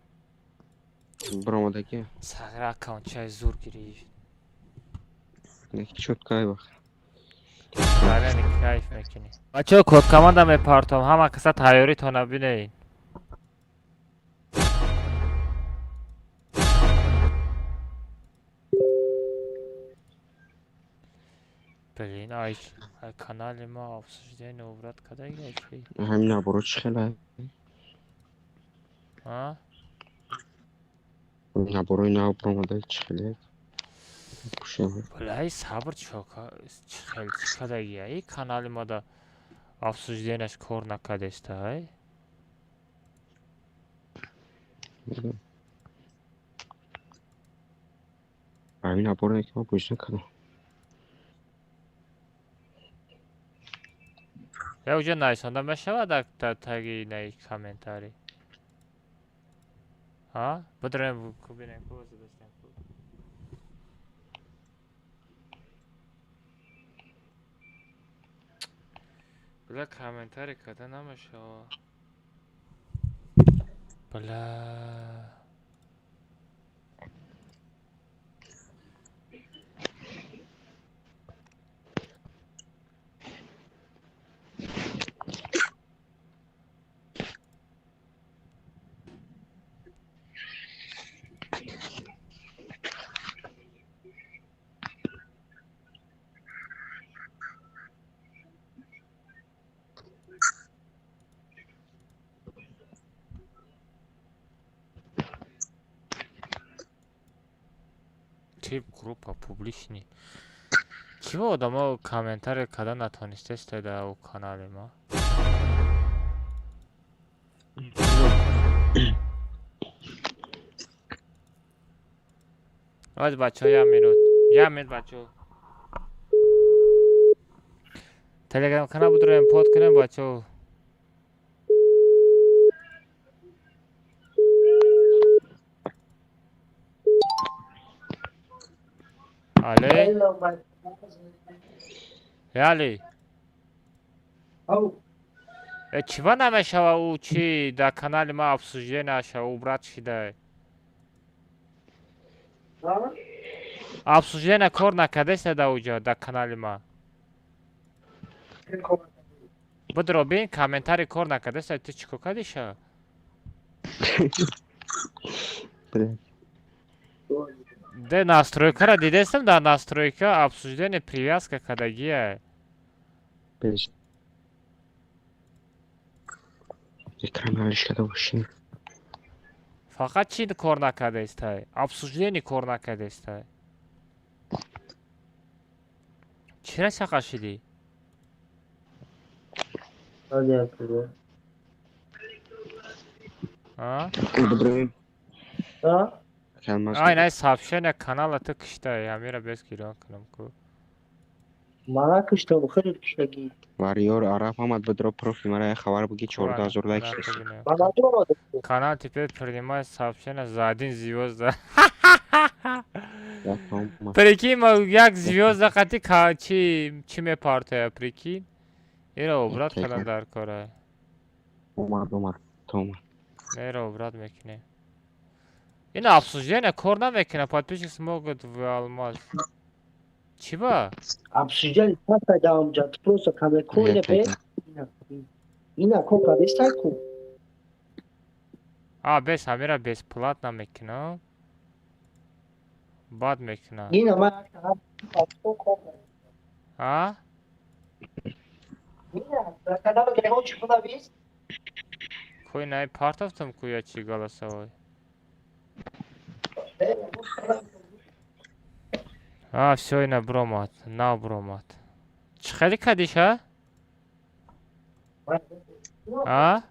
Буромада ки. Сағира аккаунт чай зур гирифт. Чётко ай вақт. Барани кайф мекунӣ. Бачаҳо, код команда мепартом, ҳама каса тайёритона бинед. Блин, ай канали ма обсуждение убрать кадаги чи? Ҳамин наоборот чӣ хела? А? Наборои нав буромада чӣ хеле? Бля, сабр чока, чӣ хел чӣ кадаги? Ай канали мада обсуждениеш кор накадеста, ай? Ҳамин наборо ки ма бозӣ накардам. Я уҷа нависонда мешавад дар таги наи комментарий. А? Бидроем ку бинем ку задастем ку. Бля, комментарий када намешава. Бля. Тип группа публичный. Чиво одамо комментарий када натонистеста дар ӯ канали ма? Оз бачаҳо, як минут. Як минут, бачаҳо. Телеграм канал будроем под кунем, бачаҳо. Але? Али. Э, чиба намешава ӯ чи дар канали ма обсуждение аша убрать шида? Обсуждение кор накардеста дар уҷо дар канали ма. Бидро бин, комментарий кор накардеста, ту чӣ кор кардиша? Де настройкара дидестам, дар настройка обсуждение привязка кардагия. Экран ҳалиш карда бошем. Фақат чӣ кор накардестай? Обсуждение кор накардестай. Чира чақа шидӣ? А? Ай, най сообщение канала ту киштай, ҳамира без гирён кунам ку. Мана киштам, хеле киштагӣ. Варьёр араб омад, бидро профи мара як хабар буги, 14 000 лайк шудааст. Канал теперь принимает сообщения за один звезда. Прикинь, як звезда қати чи чи мепартоя, прикинь? Ира убрать кардам дар кора. Омад, омад, то омад. Ира убрать мекунем. Ин обсуждение кор намекунад, подписчик смогут в алмаз. Чӣ ба? Обсуждение пас даомҷа, ту просто каме кор бе. Ина кор кардестай ку. А, бес ҳамира бесплатно мекунам. Баъд мекунам. Ина ман А? Ина, дар канал ягон чӣ бунавис? Кӯи най партофтам ку я чи голосовой. А, всё, ина бромад, нав бромад. Чӣ хеле кардиша? А?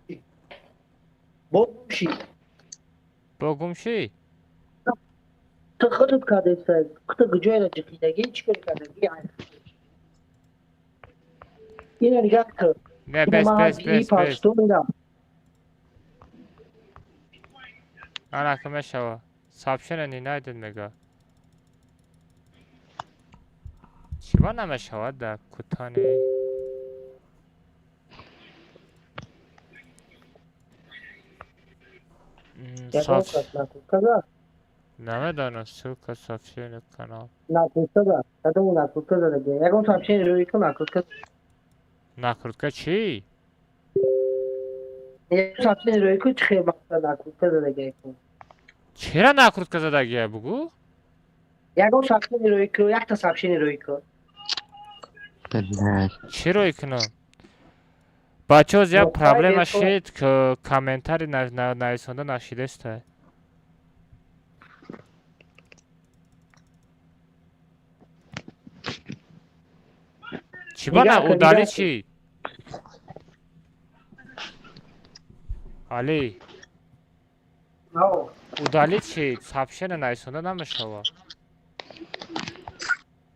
Бо гум шид. Бо гум шид? Ту худат кардеста. Ту куҷоеро ҷиқидагӣ, чӣ кор кардагӣ? Ина нигаҳ кун. Не, бес, бес, бес, бес. Ана ки мешава. Сообщение не найден мега. Чиба намешавад да кутани? Намедонам, сука, сообщение канал. Накрутка да. Кадому накрутка задаги? Ягон сообщение рӯи ку накрутка. Накрутка чӣ? Ягон сообщение рӯи ку чӣ хел мақсад накрутка задаги ку? Чера накрутка задагия бугу? Ягон сообщение рӯи ку, якта сообщение рӯи ку. Чӣ рӯй кунам? Бачаҳо, як проблема шид, комментари нависонда нашидеста. Чӣ ба на удали чӣ? Али. Удали чӣ? Сообщение нависонда намешава.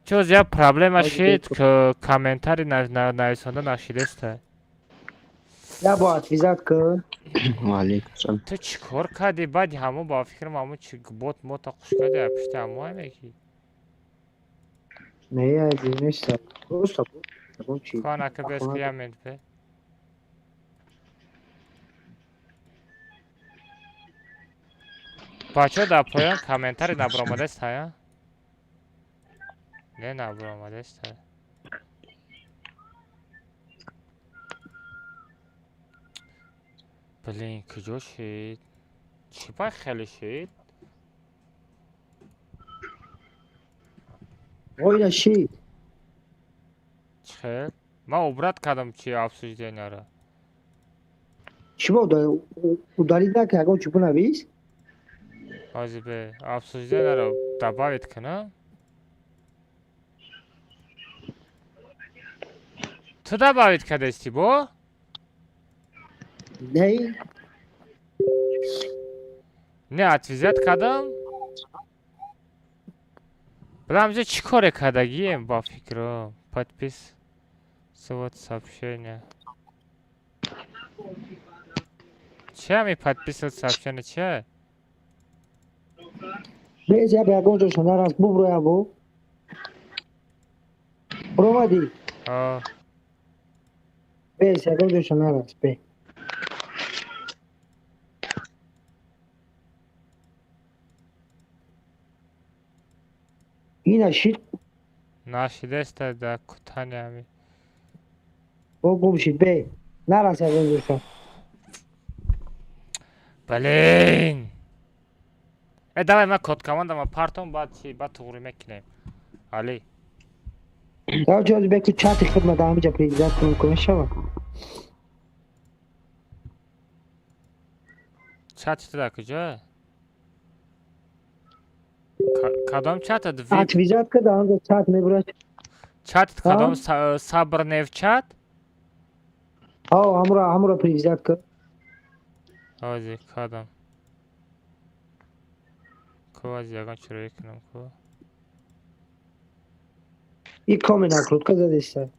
Чоз як проблема шид, комментари нависонда нашидеста. Я бо отвизат кун. Ваалейкум. Ту чӣ кор кардӣ? Баъди ҳамон ба фикрам ҳамон чи бот мота хуш кардӣ, пишти ҳамоя меки? Не, азиз неста. Просто Кана ка без клиент бе. Бачаҳо, дар поён комментари набаромадаст, ҳая? Не, набаромадаст. Блин, куҷо шид? Чӣ ба хеле шид? Ойна шид. Чӣ хел? Ман убрат кардам чи обсужденияро. Чӣ ба удалить накард, ягон чӣ бинавис? Ҳозир бе обсужденияро добавить кунам. Ту добавить кардасти бо? Не. Не, отвязать кардам. Билам ҷо чӣ коре кардагием ба фикром. Подписывать сообщение. Чи ҳами подписывать сообщение чи? Без я ба ягон ҷоша нарас буброя бо. Буромадӣ? Ҳо. Без ягон ҷоша нарас бе. Ина шид. Нашидеста да кутани ҳами. Бо гум шид бе. Нарас ягон ҷоша. Блин! Э, давай ман код командама партом, баъд чи, баъд туғрӣ мекунем. Али. Давай ҷози бе ку чати хидмат ҳамиҷа президент кунем ку мешава. Чати ту дар куҷо? Кадом чатат? Отвизат ка дар онҷо чат мебурад. Чатат кадом сабр нев чат? Ҳо, ҳамура ҳамура привизат ка. Ҳозир кадом. Ку ҳозир ягон чироӣ кунам ку. И коми накрутка задеста.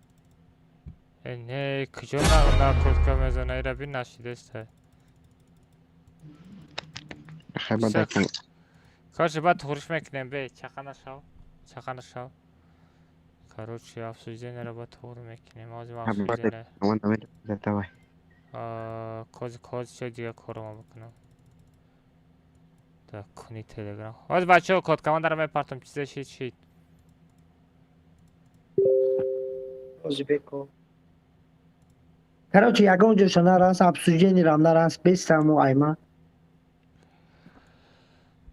Э, не, куҷо накрутка мезана? Ира бин нашидеста. Хай баъд кун. Короче, баъд туғриш мекунем, бе, чақа нашав. Чақа нашав. Короче, обсуждениеро баъд туғри мекунем. Ҳозир ман обсуждение. Давай. Кози кози чо дига корома бикунам. Так, куни телеграм. Ҳозир бачаҳо код командаро мепартом, чизе шид шид. Ҳозир беко. Короче, ягон ҷоша нарас, обсуждениерам нарас, без саму айма.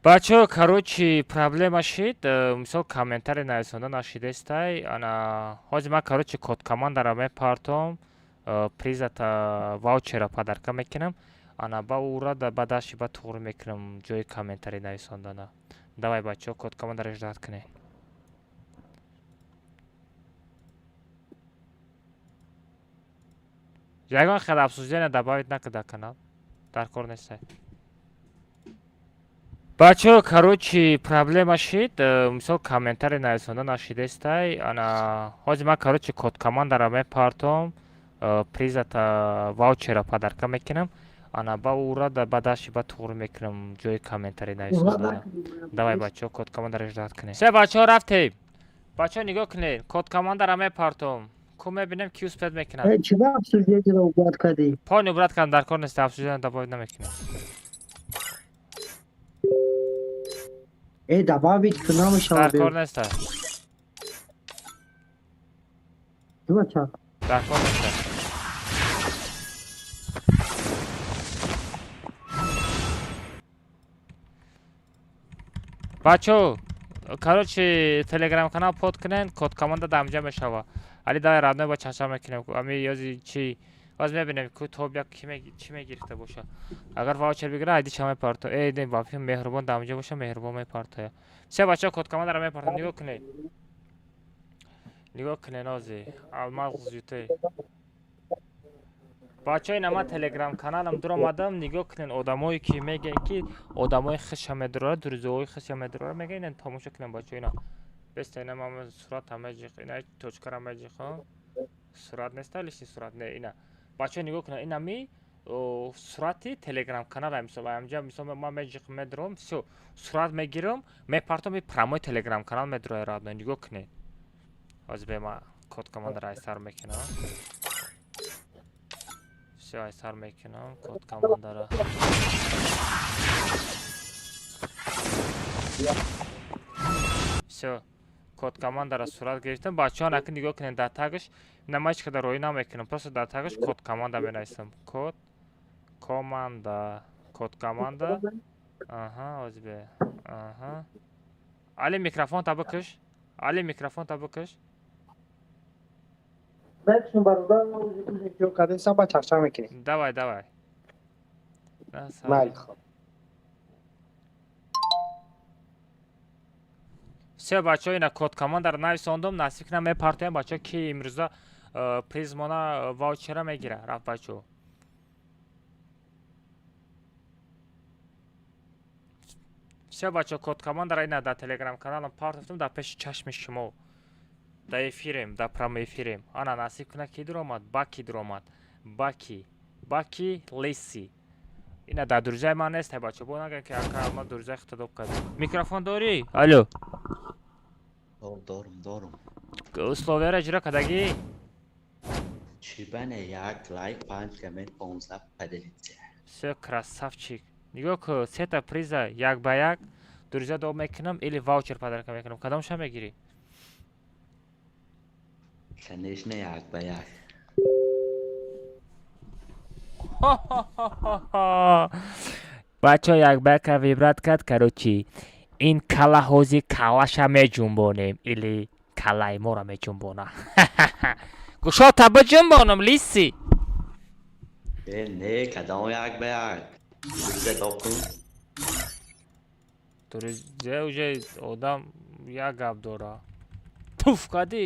Бачаҳо, короче, проблема шид, мисол комментари нависонда нашидестай. Ана ҳозир ман, короче, код командаро мепартом, призата ваучера подарка мекунам. Ана ба ура ба дашти ба туғрӣ мекунам ҷои комментари нависондана. Давай, бачаҳо, код командаро ждать кунед. Ягон хел обсуждение добавить накарда канал. Дар кор нестай. Бачаҳо, короче, проблема шид. Мисол, комментарий нависонда нашидестай. Ана ҳозир ман, короче, код командара мепартом, призата ваучера подарка мекунам. Ана ба ура ба дашти ба туғри мекунам ҷои комментарий нависонда. Давай, бачаҳо, код командара ждать кунед. Се, бачаҳо, рафтем. Бачаҳо, нигоҳ кунед, код командара мепартом. Ку мебинем, ки успеть мекунад. Чиба обсуждение убрать кардӣ? Пони убрать кардам, дар кор нест, обсуждение добавить намекунем. Э, добавить ку намешавад. Дар кор нест. Чиба ча? Дар кор нест. Бачаҳо, короче, телеграм канал под кунен, код команда дамҷа мешава. Али, давай, родной, ба чаша мекунем. Ами ёзи чи боз мебинем, ку топ як ки чӣ мегирифта боша. Агар ваучер бигира, айди ча мепарто. Э, не, ба филм Меҳрубон дамҷа боша, Меҳрубон мепартоя. Се, бачаҳо, код командара мепартам, нигоҳ кунед. Нигоҳ кунед ози. Алмаз зюте. Бачаҳо, ина ман телеграм каналам дуромадам, нигоҳ кунед, одамое ки мегӯянд, ки одамои хиша медурора, дурзоҳои хиша медурора, мегӯянд, ина тамошо кунед, бачаҳо, ина. Беста, ина ман сурата меҷиқ, ина точкара меҷиқам. Сурат неста, лишний сурат, не, ина. Бачаҳо, нигоҳ кунед, ина ми сурати телеграм канала, мисол, амҷа, мисол, ман меҷиқ медурам, всё, сурат мегирам, мепартом, и прямой телеграм канал медуроя, родной, нигоҳ кунед. Ҳозир бе ман код командара айсар мекунам. Всё, айсар мекунам, код командара. Всё, код командара сурат гирифтам. Бачаҳо, наки нигоҳ кунед, дар тагаш ина ман ҳеч қадар роӣ намекунам, просто дар тагаш код команда менависам. Код команда, код команда. Аҳа, ҳозир бе. Аҳа. Али, микрофонта бикаш. Али, микрофонта бикаш. Бэкшун бародар, ё кадесам ба чақчақ мекунем. Давай, давай. Майли, хоб. Все, бачаҳо, ина код командаро нависондум, насиб кунам мепартоям, бачаҳо, ки имрӯза призмона ваучера мегира. Рафт, бачаҳо. Все, бачаҳо, код командара ина дар телеграм каналам партофтам, дар пеши чашми шумо. Дар эфирем, дар прямой эфирем. Ана насиб кунад, ки дуромад, Баки дуромад. Баки, Баки Леси. Ина дар друзьяи ман нест, бачаҳо, бо нагӯянд, ки ака ман друзьяи худро доб кардем. Микрофон дорӣ? Алло. Дорум, дорум. Условияро иҷро кардагӣ? Чӣ бане, як лайк, панҷ коммент, 15 поделиться. Всё, красавчик. Нигоҳ кун, сета приза як ба як друзья доб мекунам или ваучер подарка мекунам. Кадомша мегирӣ? Конечно, як ба як. Бачаҳо, як ба яка выбрать кард, короче. Ин кала ҳози калаша меҷунбонем или калаи моро меҷунбона. Гӯшота биҷунбонам, лиси. Э, не, кадом як ба як? Друзья доб кун. Друзья уже одам як гап дора. Туф кардӣ?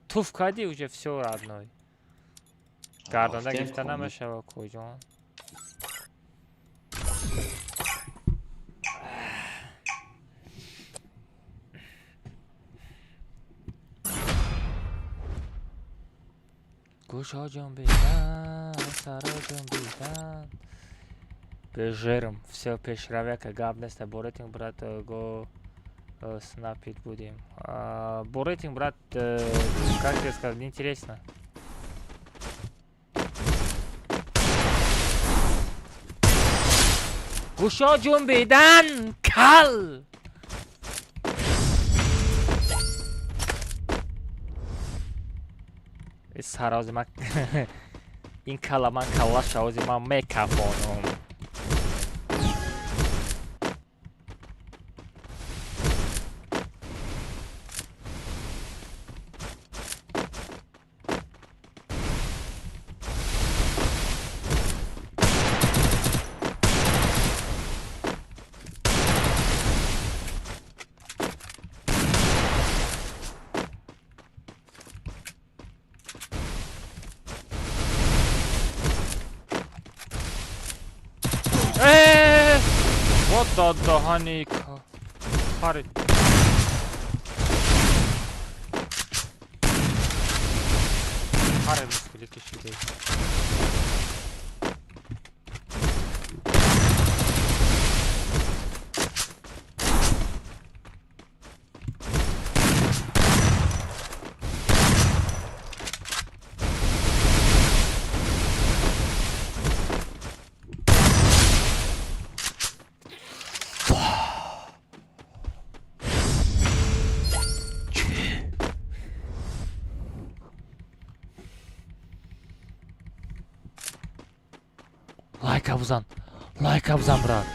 Туф кардӣ уже, всё, родной. Гардонда гирифта намешава, куҷон. Гӯшо ҷунбидан, саро ҷунбидан. Бежерм, всё, пешравяка гап нест, бо рейтинг, брат, го снапить будем. Бо рейтинг, брат, как тебе сказать, неинтересно. Гӯшо ҷунбидан, кал! Сарози ман ин кала ман калаша ози ман мекафонам. Вот даҳани хари. Хари мушкилӣ кашида. Лайка бизан, лайка бизан, брат.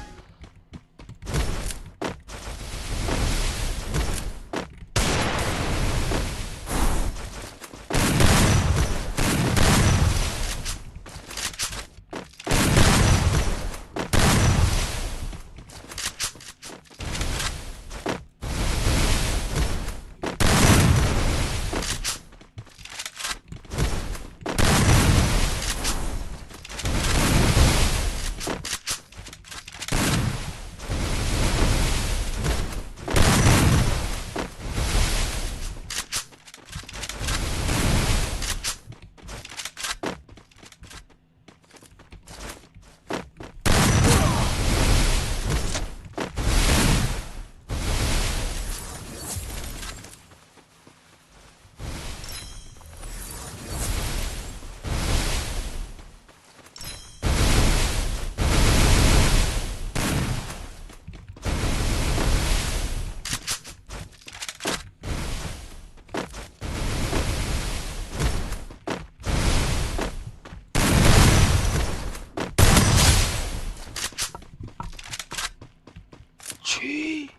Чӣ?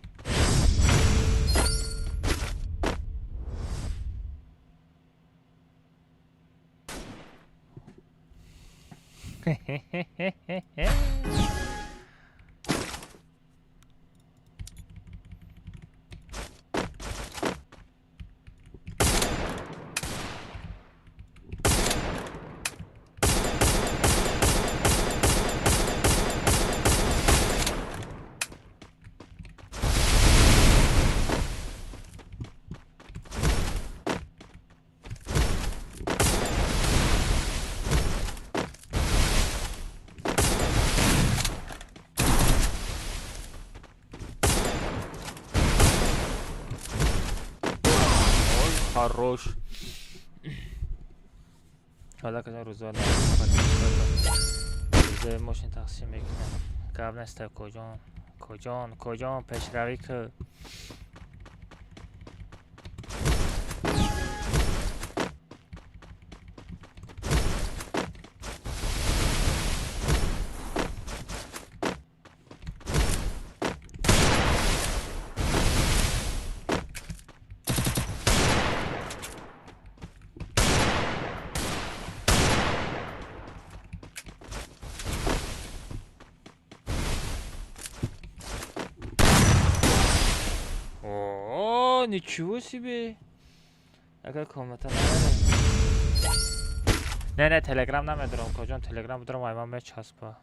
Хорош. Ҳола казан рӯза рӯзаи мошин тақсим мекунам. Гап неста, куҷон, куҷон, куҷон пешравӣ ки. О, ничего себе! Какая комната надо? Не, не, телеграм намедорам, куҷон телеграм дорам, ай ман мечаспа.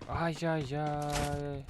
Ай, ай, ай.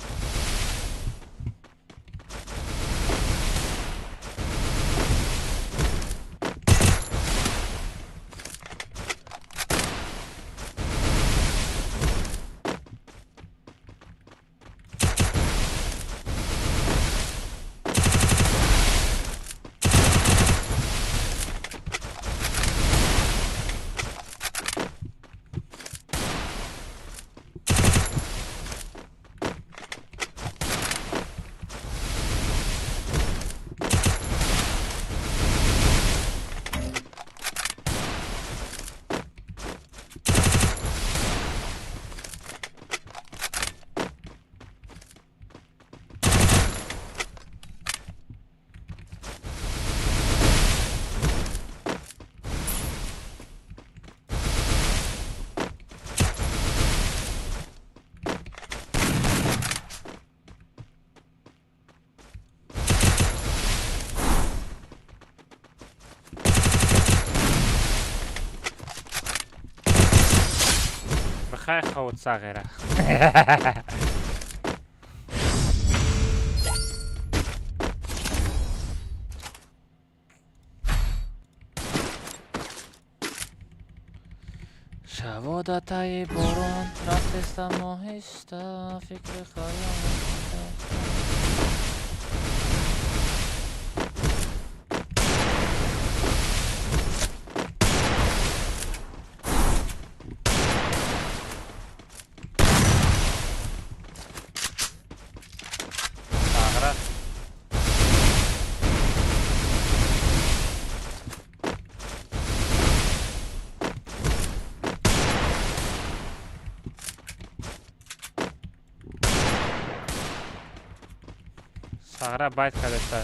Хай ховут сағира. Шаводатаи борон рафтестам оҳиста, фикри хаёл. Сағира. Сағира байт кадаста.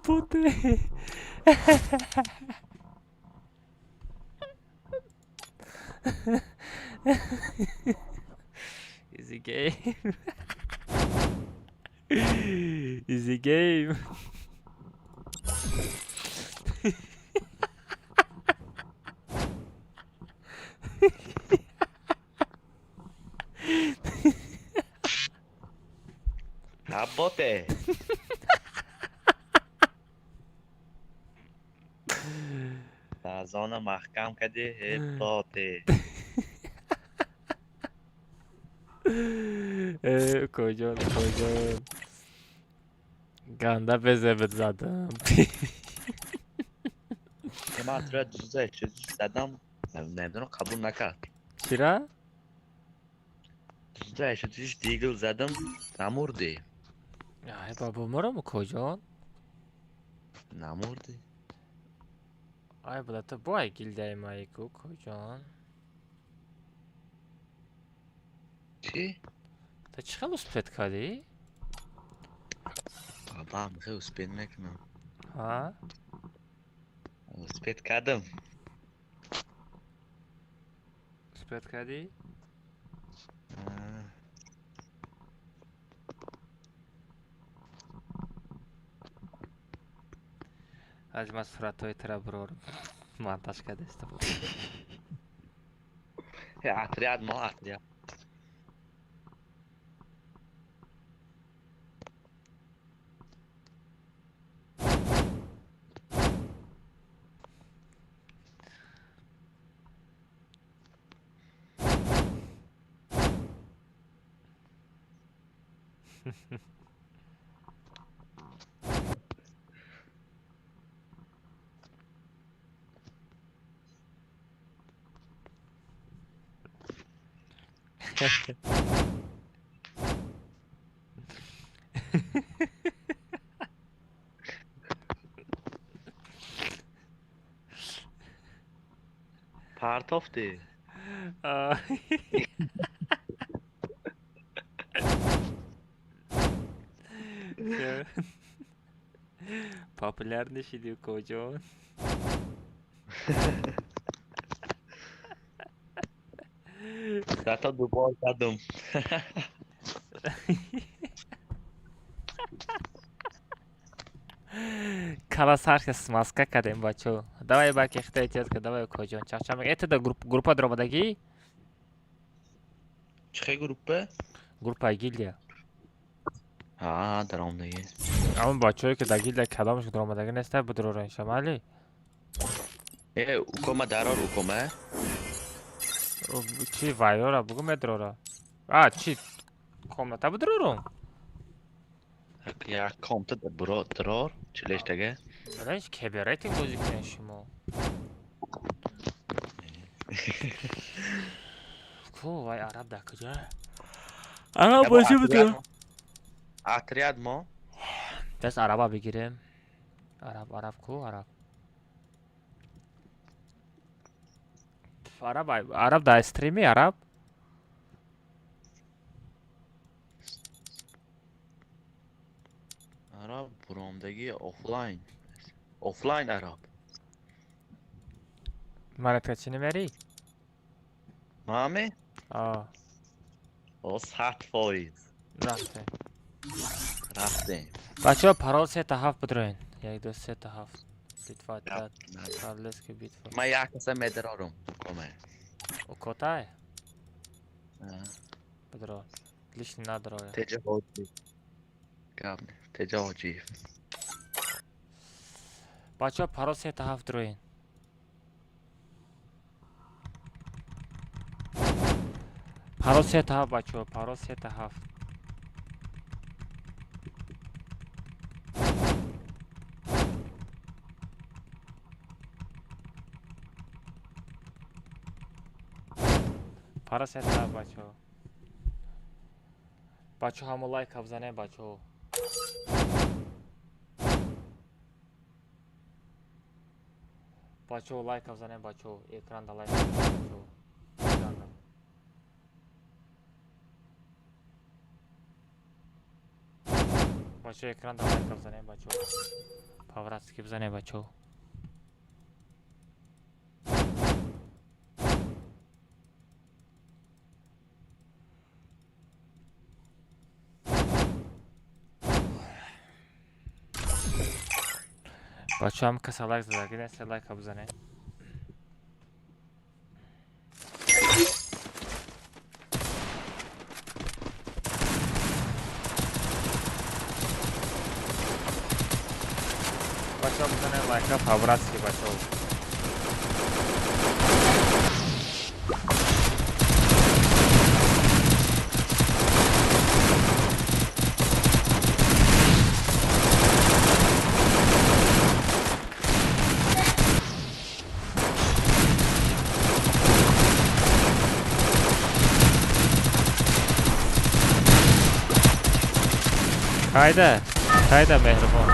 Боте. Easy game. Easy game. Работе! Дар зона маҳкам кардӣ, э боте. Э, куҷон, куҷон. Ганда безебет задам. Ман атроя дузда чиз задам, намедонам, қабул накард. Чира? 286 дигл задам, намурдӣ. Ай бабо, мурам, куҷон? Намурдӣ. Ай буда, ту бой гилдаи майку, куҷон? Чӣ? Ту чӣ хел успеть кардӣ? Бабам хел успеть мекунам. Ҳа? Успеть кардам. Успеть кардӣ? Аз ман суратҳои тура бирорам. Монтаж кардастам. Отряд мо отряд. Партофтӣ. Популяр нашиди, куҷон. Зато дубор задум. Кала сарка смазка кардем, бачо. Давай баки хитай тетка, давай, куҷон. Чақчақ мега. Это да группа дромадагӣ? Чӣ Чӣ группа? Группаи гилдия. Ҳа, даромадагӣ. Ҳамон бачаҳое ки дар гилдия кадомаш даромадагӣ неста, бидурора инша, майли? Э, укома дарор, укома. Чи вайора бугу медурора? А, чи комната бидурорум? Як комната буро дарор, чилештага. Балеш кеберети бозӣ кунед шумо. Ку вай араб дар куҷо? Араб бозӣ бидур. Отряд мо. Даст араба бигирем. Араб, араб ку, араб. Араб, араб дар стрими, араб. Араб буромдагӣ офлайн. Офлайн араб. Манатка чӣ намерӣ? Маме? А. О, 100%. Рафтем. Рафтем. Бачаҳо парол 3 та 7 бидроен. 1 2 3 та 7. Битва отряд. Королевская битва. Ман як каса медарорум. Укоме. Укотай? Бидро. Лишний надроя. Теҷа ҳоҷиев. Гап не. Теҷа ҳоҷиев. Бачаҳо парол 3 та 7 дроен. Парол 3 та 7 бачаҳо, парол 3 та 7. Парол 3 та 7 бачаҳо. Бачаҳо ҳамо лайка бизанед бачаҳо. Бачаҳо лайка бизанед бачаҳо, экранда лайк бачаҳо. Экранда. Бачаҳо экранда лайка бизанед бачаҳо. По-братски бизанед бачаҳо. Бачаҳо ҳам каса лайк задагӣ нест, лайка бизанед. Бачаҳо бизанед лайка по-братски бачаҳо. Кайда? Кайда меҳрубон?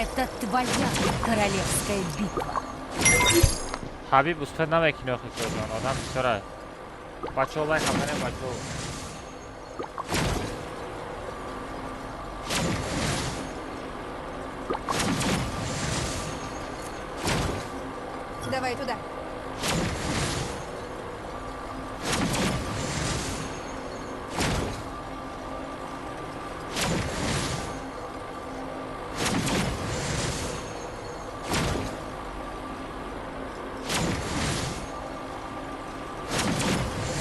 Это твоя королевская битва. Ҳабиб успед намекунӣ охи кӯҷон, одам бисёра. Бачаҳо лайк бизанед бачаҳо. Давай туда.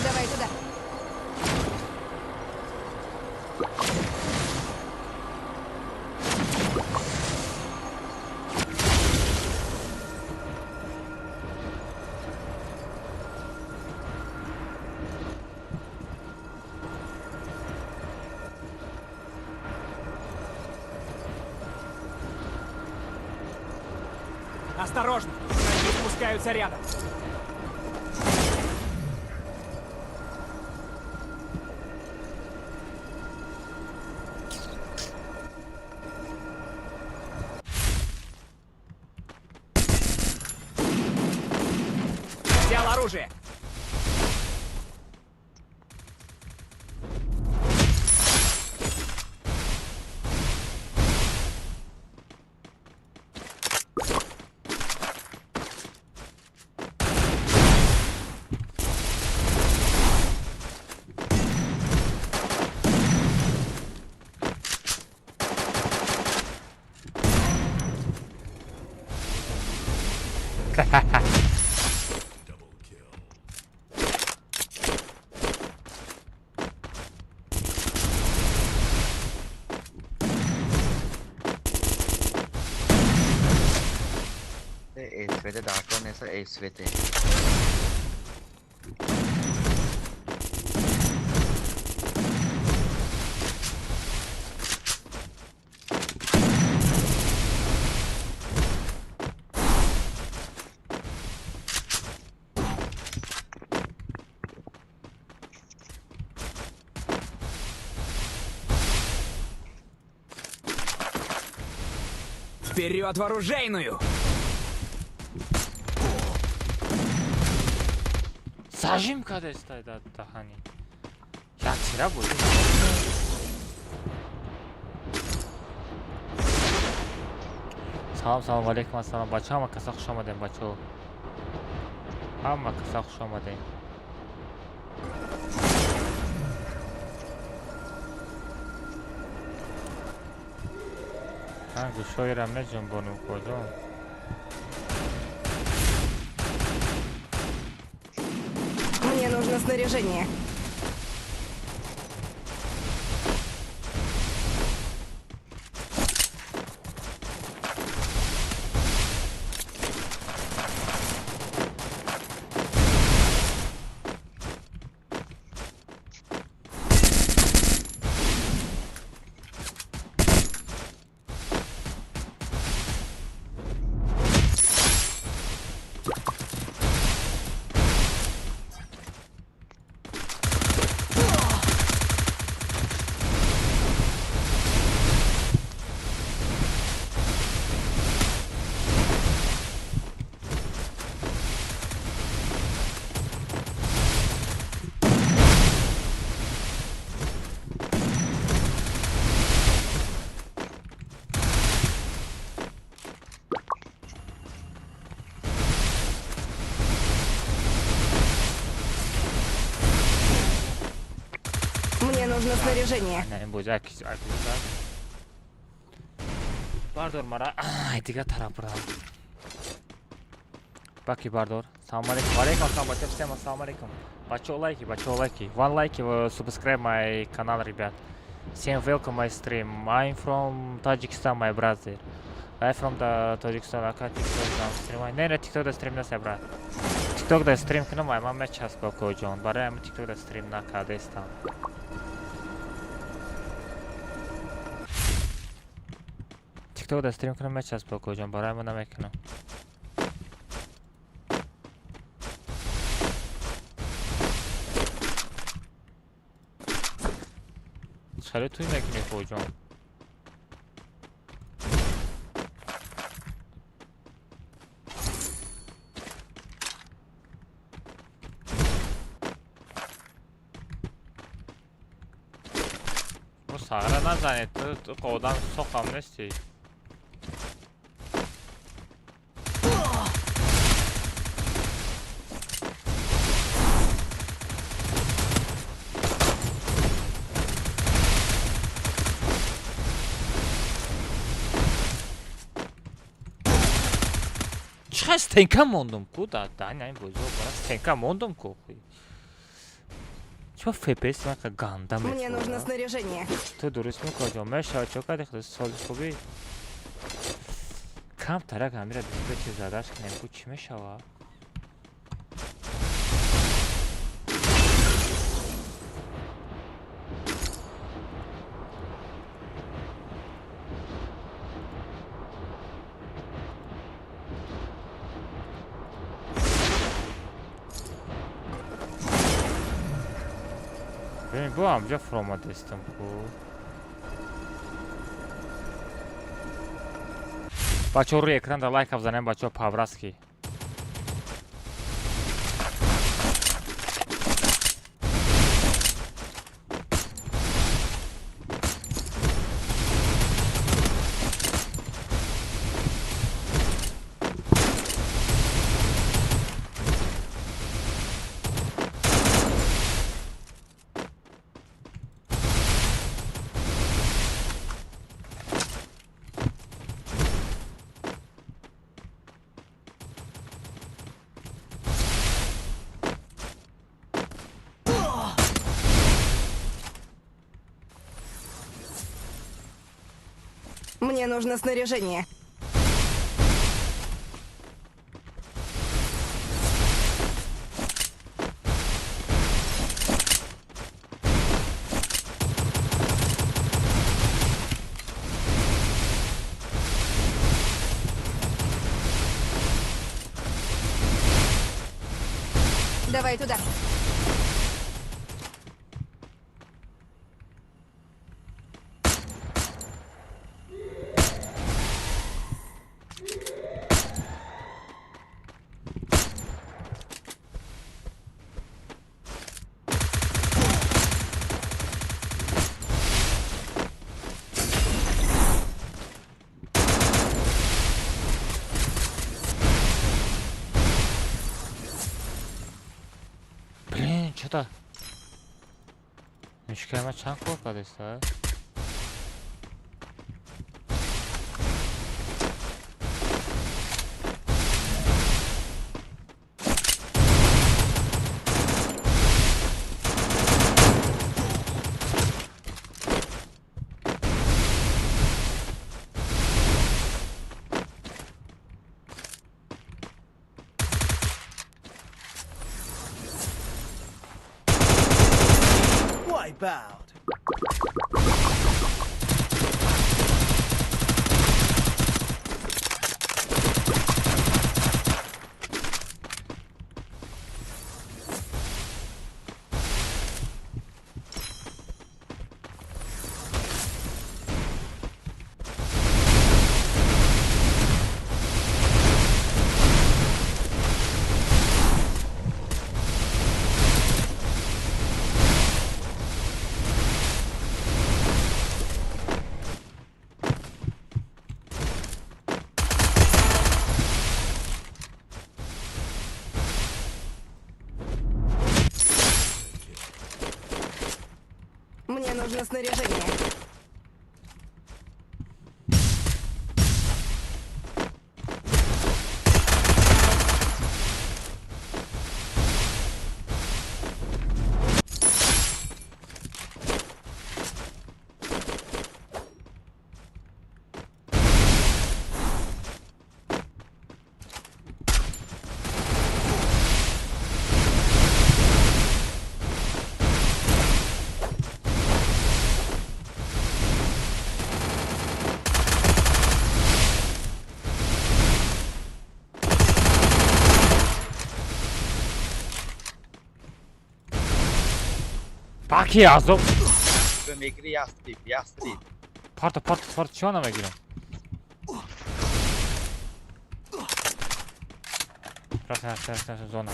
Давай туда. Осторожно! Враги спускаются рядом. Взял оружие! СВТ дар неса СВТ. Вперед в оружейную! Зажим кадестай да даҳани. Як тира буд. Салом, салом алейкум, ассалом. Бача, ҳама каса хуш омадем, бачаҳо. Ҳама каса хуш омадем. Ман гӯшҳоеро меҷунбонам, куҷо? Мне нужно снаряжение. Мне нужно снаряжение. Не, ин бозӣ акиз бардор мара. Ай, дигар тараф бурам. Баки бардор. Салом алейкум. Алейкум ассалом, бача, всем ассалом алейкум. Бачо лайки, бачо лайки. One like, subscribe my канал, ребят. Всем welcome my stream. I'm from Tajikistan, my brother. I from the Tajikistan, ака TikTok дам стрим. Не, не, TikTok да стрим нест, брат. TikTok да стрим кунам, ай ман мечаспа коҷон. Барои ҳамин TikTok да стрим накардестам. TikTok да стрим кунам мечаспа коҷон, барои ҳамин намекунам. Хеле туй мекунӣ коҷон. Сағра назанед, ту одам соқам нестӣ. Чӣ стенка мондум ку да даҳани ҳамин бозиҳо бара стенка мондум ку. Чё FPS мака ганда Мне нужно мефурад? снаряжение. Ту дуруст мекунӣ, мешавад чо кардӣ худо соли хубӣ? Камтарак ҳамира диспетчи задаш кунем ку чӣ мешавад? Бибин, бо ҳамҷа фуромадестам ку. Бачаҳо рӯи экран да лайка бизанем, бачаҳо по-братски. Мне нужно снаряжение. Давай туда. Блин, чё-то. Мишкама чанд кор кардеста? Wipe out. Мне нужно снаряжение. Баки азоб. Мегири ястип, ястип. Парта, парта, парта, чима намегирам? Рафтем, рафтем, рафтем, зона.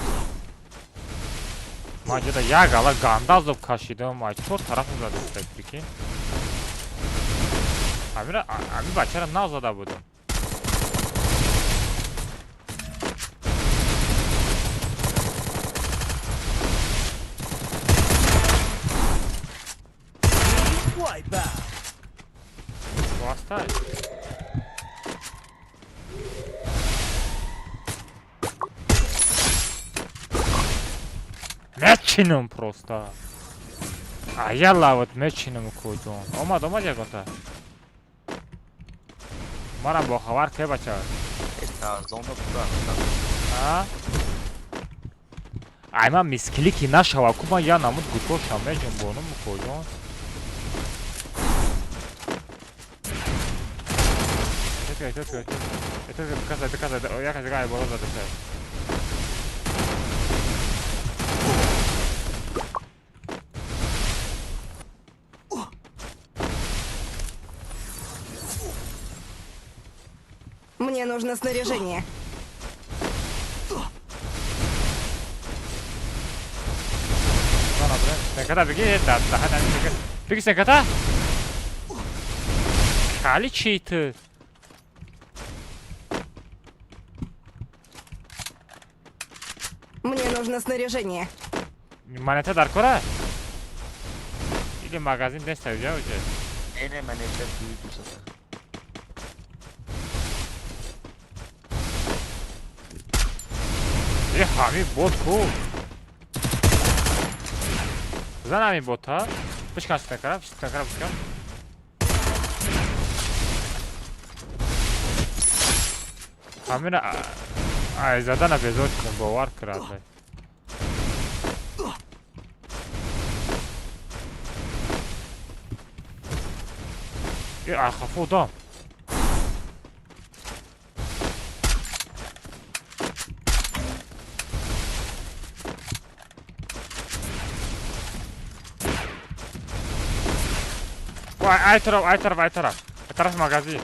Ман ҷода як ала ганда азоб кашидам, ай чор тараф задиста, прикинь. Амира, ами бачара нав зада будам. Wipe out. Востай. Мечиным просто. А я лавот мечиным куҷон. Омад, омад ягонта. Мара бохабар ке бача. Зона пура. А? Ай ман мисклики нашава ку ман я намуд гутошам меҷунбонум куҷон. Тетка, тетка, тетка, показай, показай, я хочу боло задаса. Мне нужно снаряжение. Сенката, беги, да, да, да, беги. Беги, Сенката! Кали читы. Мне нужно снаряжение. Монета даркора? Или магазин неста уже уже? Не, не, монета дуйду зада. Е, ҳами бот ку. Зан ҳами бота. Бишкан шикан кара, шикан кара, бишкан. Ҳамина ай задана безор шудам, бовар кунад. Ай хафо дам. Ай тараф, ай тараф, ай тараф. Ай тараф магазин.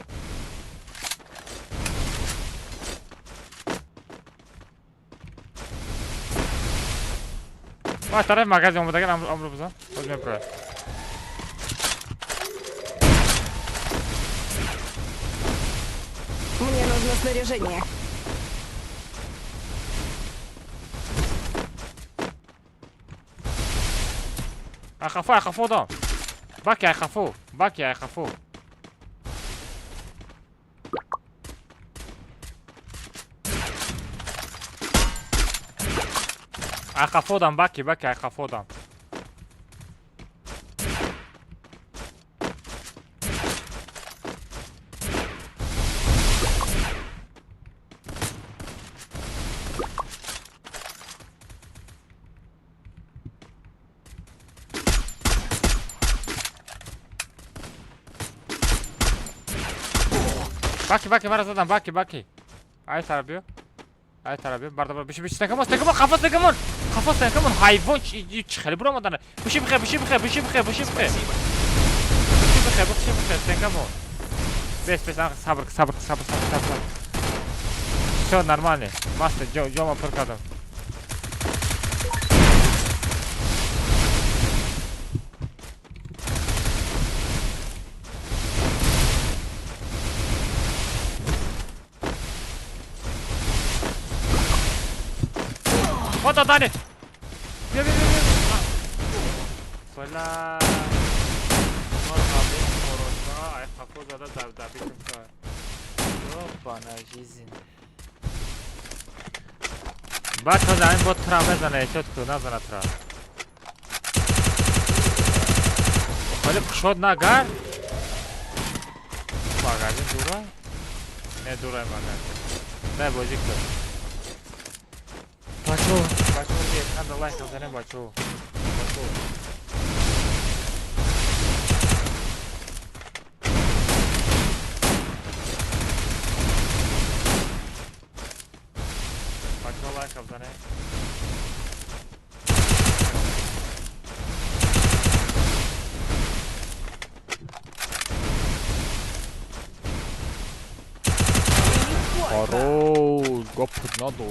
Ай тараф магазин омадаган амру бизан. Боз мепурад. Мне нужно снаряжение. Ай хафо дам. Баки, ай хафо. Баки, ай хафо. Ай хафо дам, баки, баки, ай хафо дам. Баки, баки, мара задам, баки, баки. Ай тараф биё. Ай тараф биё. Барда, барда, биши, биши, стенкамон, стенкамон, хафо, стенкамон. Хафо, стенкамон, ҳайвон, чи хеле буромадан. Биши, бихе, биши, бихе, биши, бихе, биши, бихе. Биши, бихе, биши, бихе, стенкамон. Бес, бес, сабр, сабр, сабр, сабр, сабр. Всё нормально. Маста, ҷома пур кардам. Вот Дани! Бия, бия, бия, бия! Сола! Ай хафо зада дабитум ка. Ёбана жизнь. Баъд ҳозир ҳамин бот тура мезана, эҳтиёт кун, назана тура. Хеле кушод нагар. Магазин дура? Не дура магазин. Дай бозӣ кун. Бачо, бачо, надо лайк занем, бачо. Бачо. Бачо лайк занем. Хорош, гоп надо.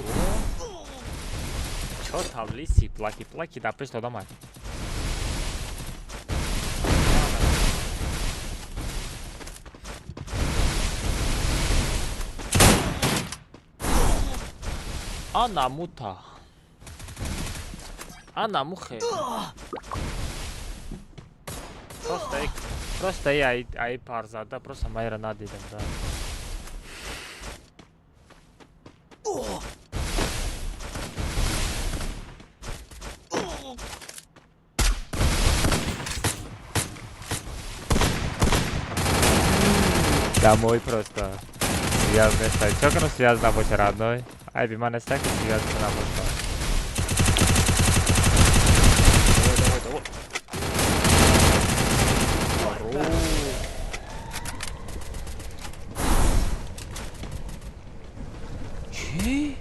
Чё таблицы, плаки, плаки, да пеш додам. Ана мута. Ана мухе. Просто я ай парзада, просто майра надидам, да. Домой просто. Связь не стоит. Чё, ну связь набоча, родной? Ай, би ман нестай, ки связь набоча. Давай, давай, давай. Чӣ?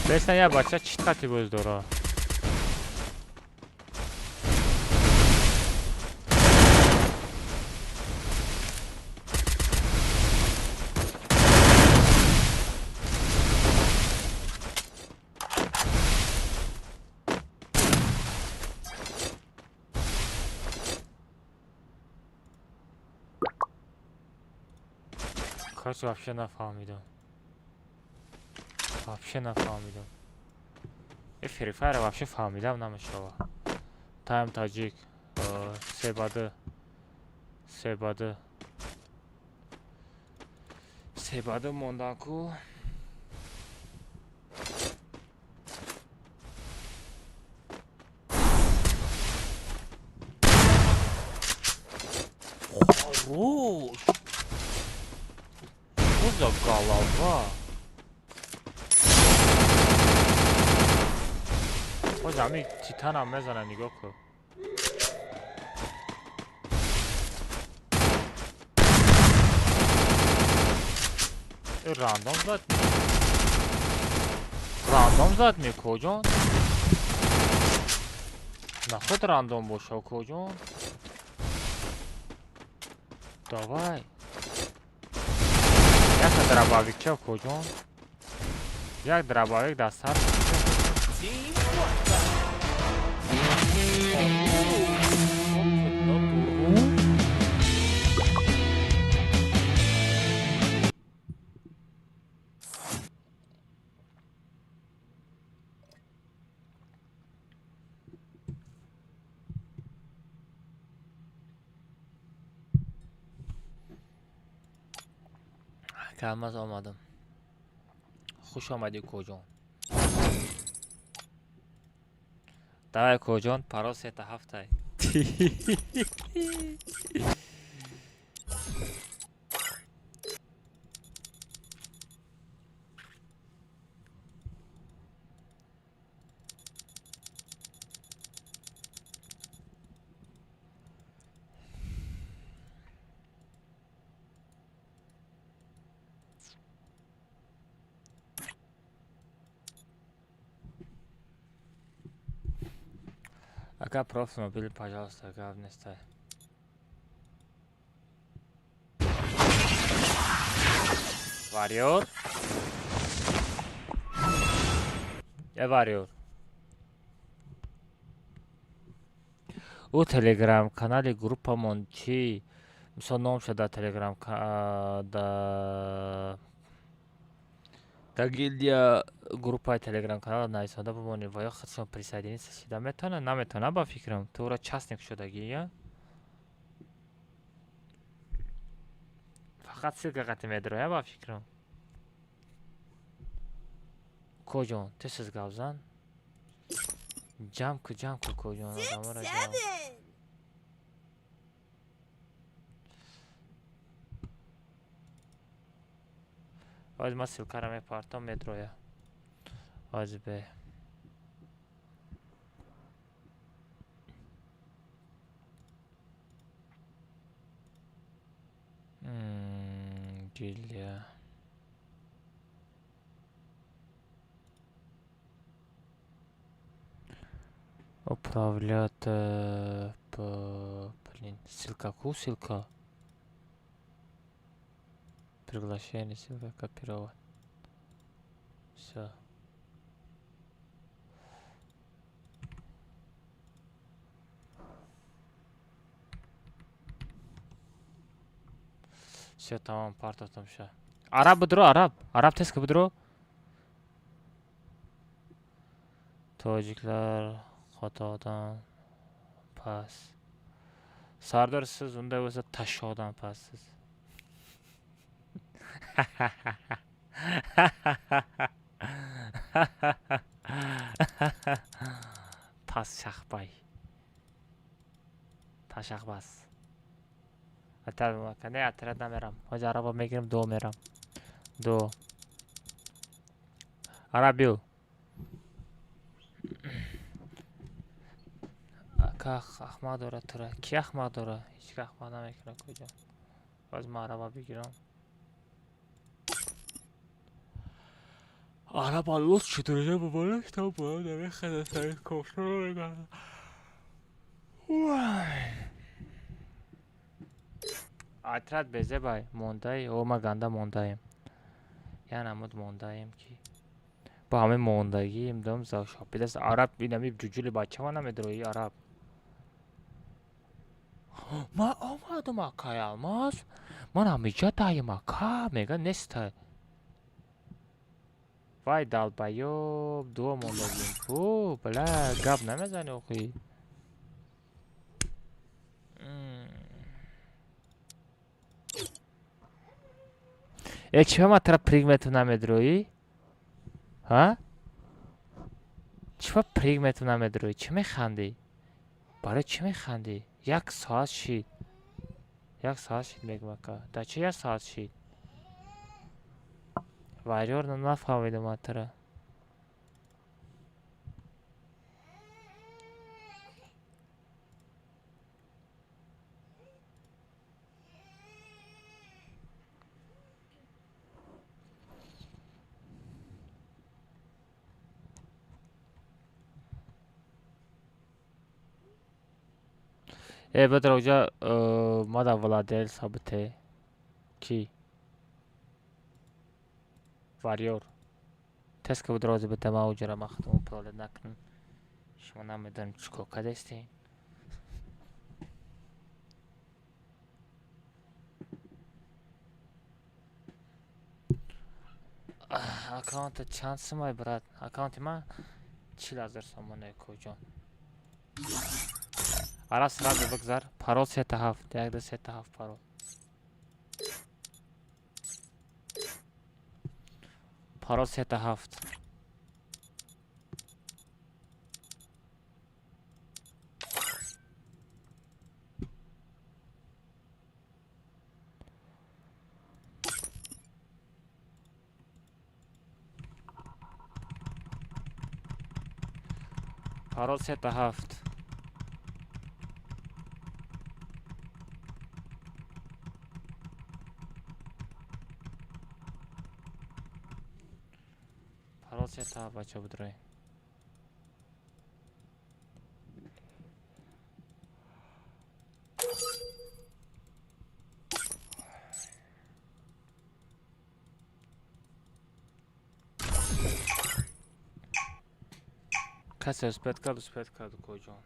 Бесна я бача чит хати боз дора. Короче, вообще нафаҳмидам. Вообще нафаҳмидам. Э, Free Fire вообще фаҳмидам намешава. Тайм таҷик 3-2, 3-2, 3-2 мондан ку. Хорош! Что за голова? Боз ҳами титанам мезана, нигоҳ кун. Рандом зад, рандом зад мекоҷон. Наход рандом боша, коҷон. Давай. Якта дробовикча, коҷон. Як дробовик дар сар. Team Wipeout. Калмаз омадам. Хуш омадӣ, коҷон. Давай, коҷон, паро сета ҳафтай. Ака, профи мобил, пожалуйста, гап нестай. Варьор. Э, варьор. Ӯ телеграм канали группамон чӣ? Мисол, номша дар телеграм да гилдия группаи телеграм канала нависонда бимонед ва ё худшон присоединиться шида метавонад, наметавонад, ба фикрам. Ту ӯра частник шудагӣ я? Фақат ссылка қати медироя, ба фикрам. Коҷон, тез гап зан. Ҷамъ ку, ҷамъ ку, коҷон, одаморо ҷамъ. Ҳозир ман ссылкаро мепартом, медроя. Ҳозир бе. Гильдия. Управлять по... Блин, ссылка ку, ссылка? Приглашение, ссылка копировать. Всё. Всё, тамом, партотам ша. Араб бидро, араб. Араб тез ки бидро. Тоҷиклар xatodan past. Сардор, siz unday bo'lsa tashshoqdan pastsiz. Тас шахбай. Ташахбас. Не, отряд намерам. Ҳозир араба мегирем, ду мерам. Ду. Араб биё. Ака, ахмақ дора тура. Ки ахмақ дора? Ҳеҷ ки ахмақ намекунад, куҷо. Ҳозир ман араба бигирам. Араба лут шуд, рӯза боболаш то бояд намехаза сари кофтро мекард. Отряд безебай мондаи, о ма ганда мондаем. Я намуд мондаем ки. Бо ҳамаи мондагием дом за шопидаст. Араб инами ҷуҷули бачама намедрои араб. Ман омадам, акай Алмаз. Ман ҳамиҷа даем ака, мега нестай. Вай долбоёб, дуо мондагим ку, бля, гап намезани охи. Э, чӣ ма тара пригмету намедроӣ? Ҳа? Чӣ ба пригмету намедроӣ? Чӣ механдӣ? Барои чӣ механдӣ? Як соат шид. Як соат шид мегум ака. Дар чӣ як соат шид? Варёр нафаҳмидам ман тара. Э, бадра уҷа мада владел сабте. Ки? Варёр. Теска будрози бите ма уҷара ма худам управлять накунам. Шумо намедонем чӣ кор кардастед. Аккаунта чанд сумай, брат? Аккаунти ман 40 000 сомоне, куҷон. Ара сразу бигзар. Парол сета ҳафт. Як ду сета ҳафт парол. Парол сета ҳафт. Парол сета ҳафт. Парол сета ҳафт, бача будрои. Касе успеть кард, успеть кард, куҷон.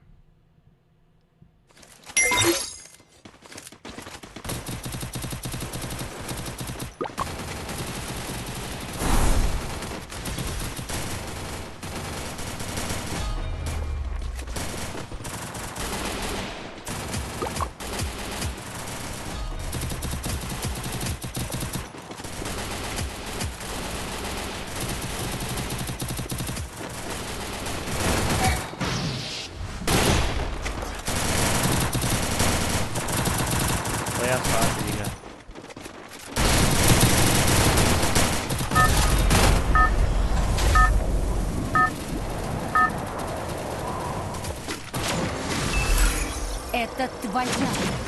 Як соати дигар. Это твоя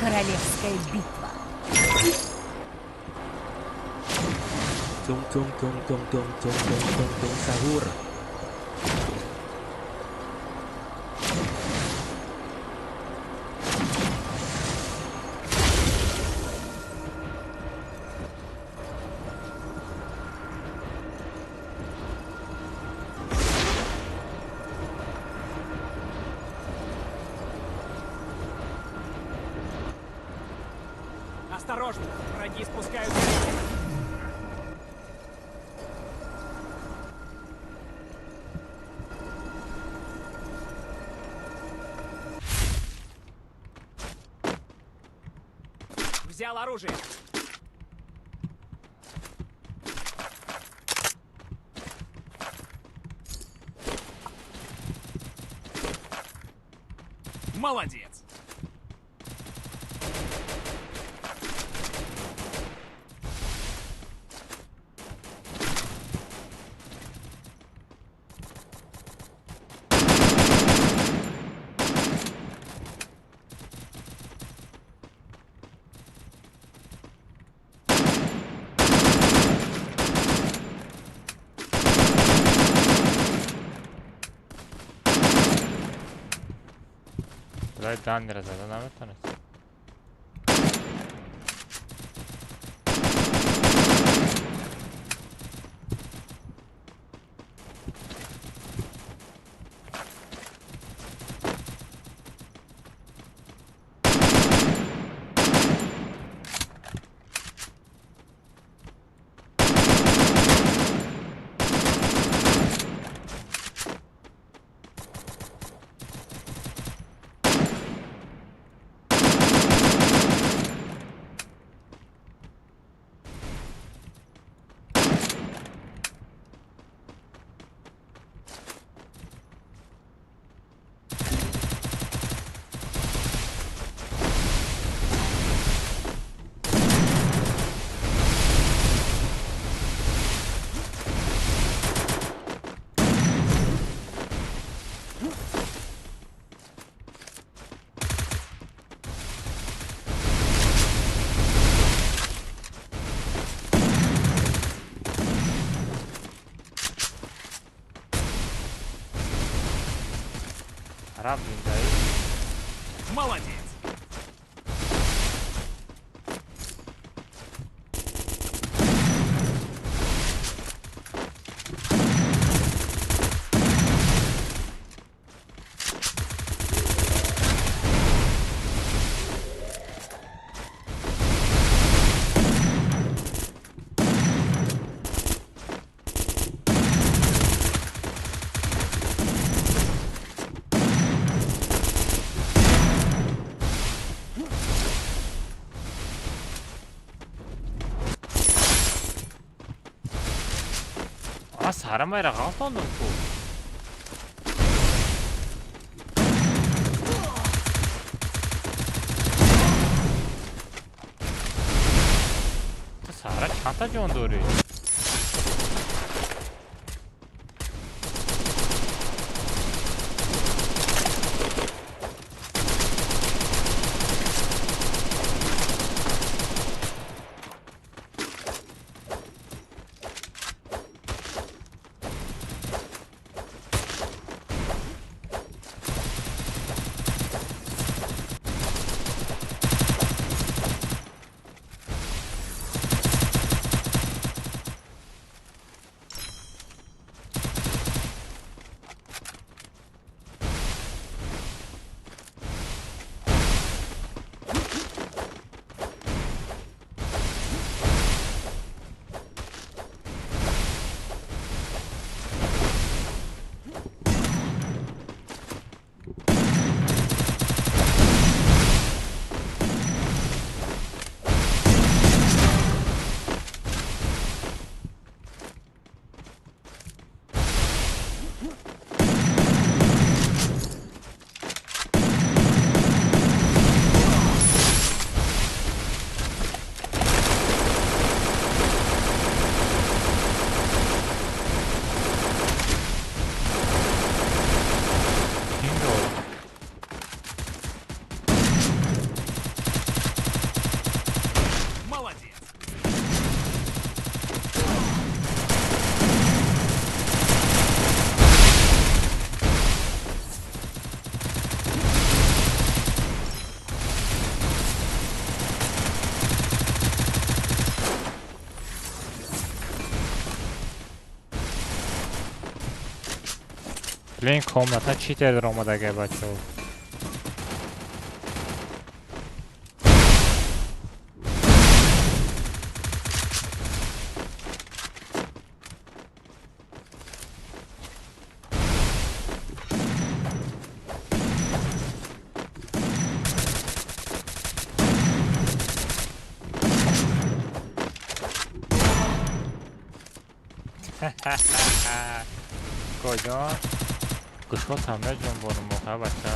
королевская битва. Tung tung tung tung tung tung tung tung tung sahur. Осторожно! Враги спускают горелки. Взял оружие. Молодец! Худои даннера зада наметавонист. тараф зиндаӣ. Молодец. Сара майра ғалтондум ку. Ту сара чандта ҷон дорӣ? Блин, комната читер омадагай, бачаҳо. Куҷо? Гӯшҳотам меҷунбонум оха, бача.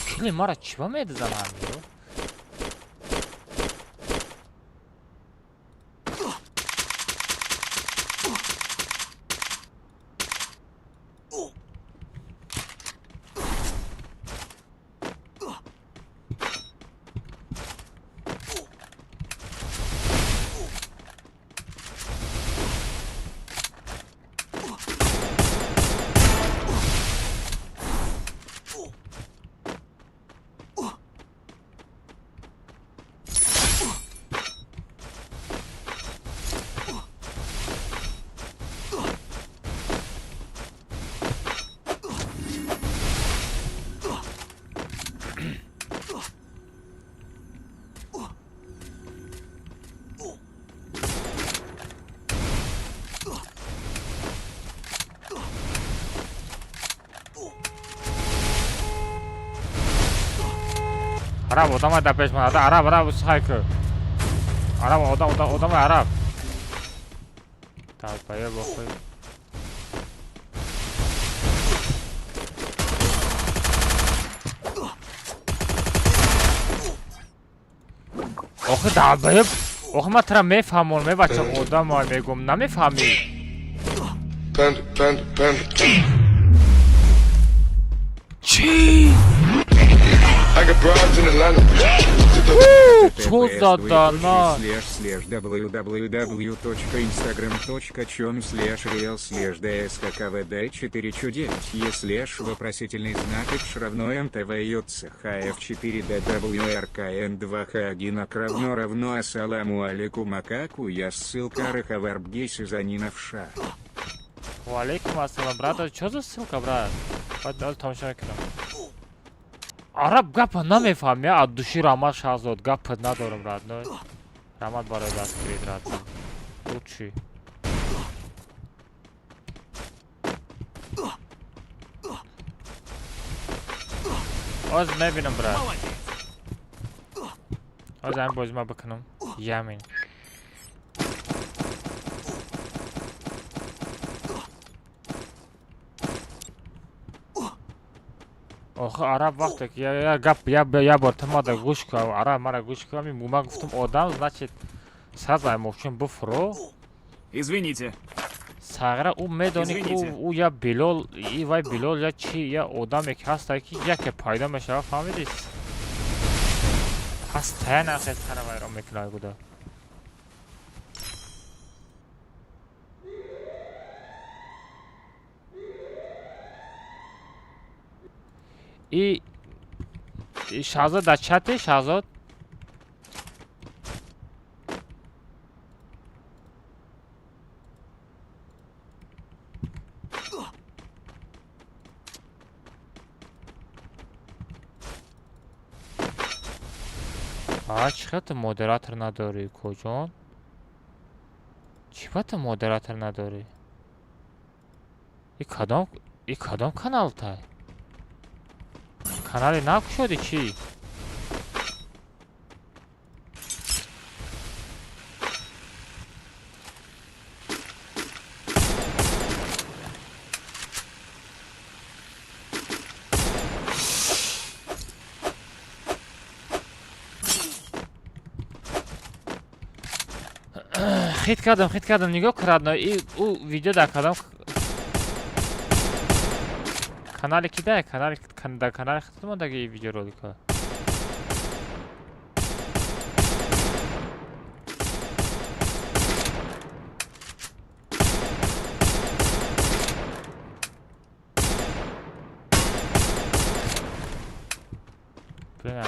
Кили мара чиба медизанам ё? Араб одамай дар пеш ман. Араб, араб, сайку. Араб, одам, одам, одамай араб. Толпая бохуй. Охи долбоёб, охи ман тура мефаҳмонам, э бача одамай мегӯм, намефаҳмӣ? Panda, panda, panda. Чӣ? I got broads in Atlanta. Чё за донат? //www.instagram.com /real /dskvd 4 9 е слеш вопросительный знак x равно mtvjchf 4 dwrkn 2 h 1 ак равно равно ассаламу алейкум акаку я ссылка рхврбгеси занина в ша. Ва алейкум ассалам, брат. Чё за ссылка, брат? Баъд аз тамошо мекунам. Араб гапа намефаҳм, я от души Рамат Шаҳзод гапа надорам, родной. Рамат барои дастгирид, родной. Лучший. Оз мебинам, брат. Оз ҳамин бозима бикунам. Ямин. Охи араб вақте ки я гап я бор ту мада гӯш кун, араб мара гӯш кун, ман гуфтам одам, значит сразу ай мошин буфуро. Извините. Сағира ӯ медонӣ ки ӯ я Билол, и вай Билол я чи, я одаме ки ҳаста ки яке пайдо мешава, фаҳмидӣ? Ҳастая нахе сара вайрон мекунад гуда. И Шаҳзод дар чате, Шаҳзод? А чӣ хел ту модератор надорӣ, коҷон? Чӣ ба ту модератор надорӣ? И кадом каналтай? Канали нав кушодӣ чӣ? Хит кардам, хит кардам, нигоҳ кун, родной, и ӯ видео дар кадом канале ки дай, канали дар канали худат мондаги видеоролика. Блин,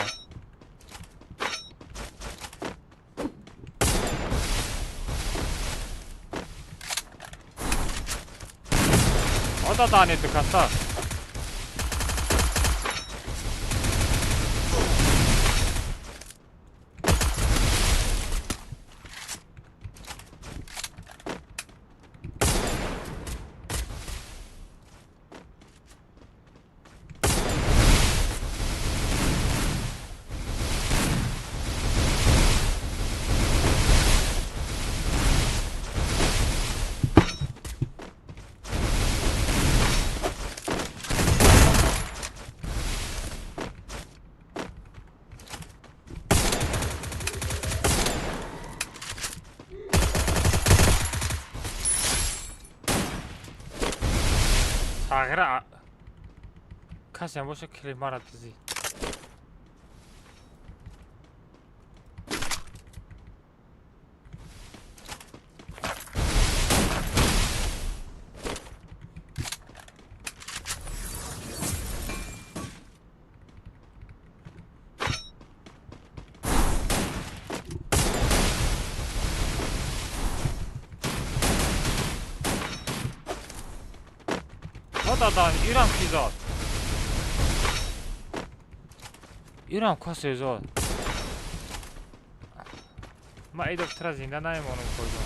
ода дани дукаса. Сағира касем боша килимара дизӣ. Дадан ирам ки зод? Ирам касе зод? Ман эй доктора зинда намемонам куҷо.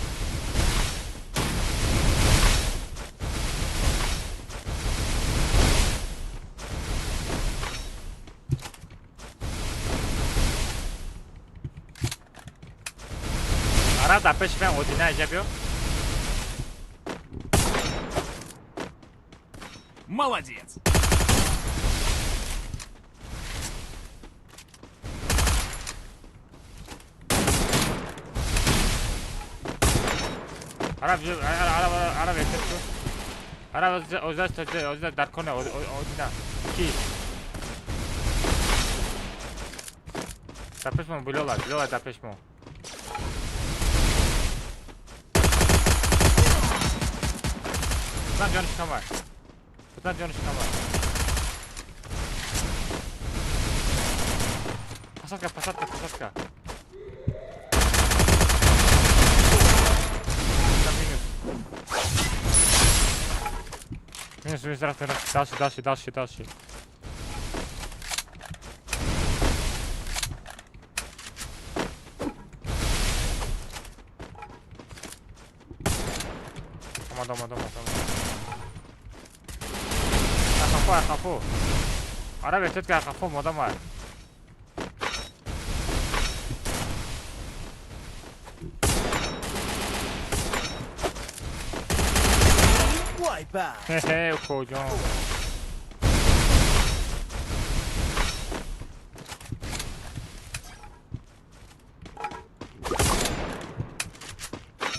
Араб дар пеши ман Одина иҷа биё. Молодец! Араб араб араб эфир араб озда дар кона Одина. Ки? Дар пешмон билола, билола дар пешмон. Бизан ҷониш камай. Бизан ҷониш камай. Посадка, посадка, посадка. Минус. Минус, минус, раз, раз. Дальше, дальше, дальше, дальше. Дома, дома, дома, дома. Ахафо, ахафо. Араб эфтетка ахафо, модама. Хе-хе, уходим.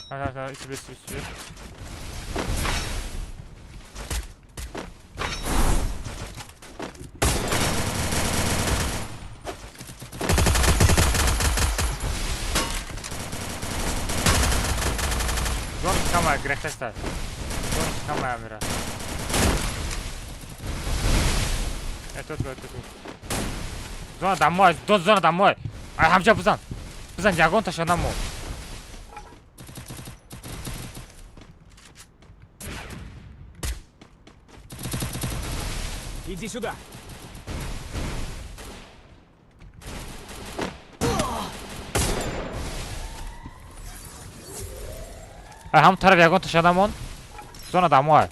Ага, себе, себе, себе. Камая, грехтеста. Камая, мира. Это тут, это тут. Зона домой, до зона домой. Ай, ҳамҷа бизан. Бизан, ягон ташанамо. Иди сюда. Ай, ҳам тараф ягон ташанамон. Зона домой.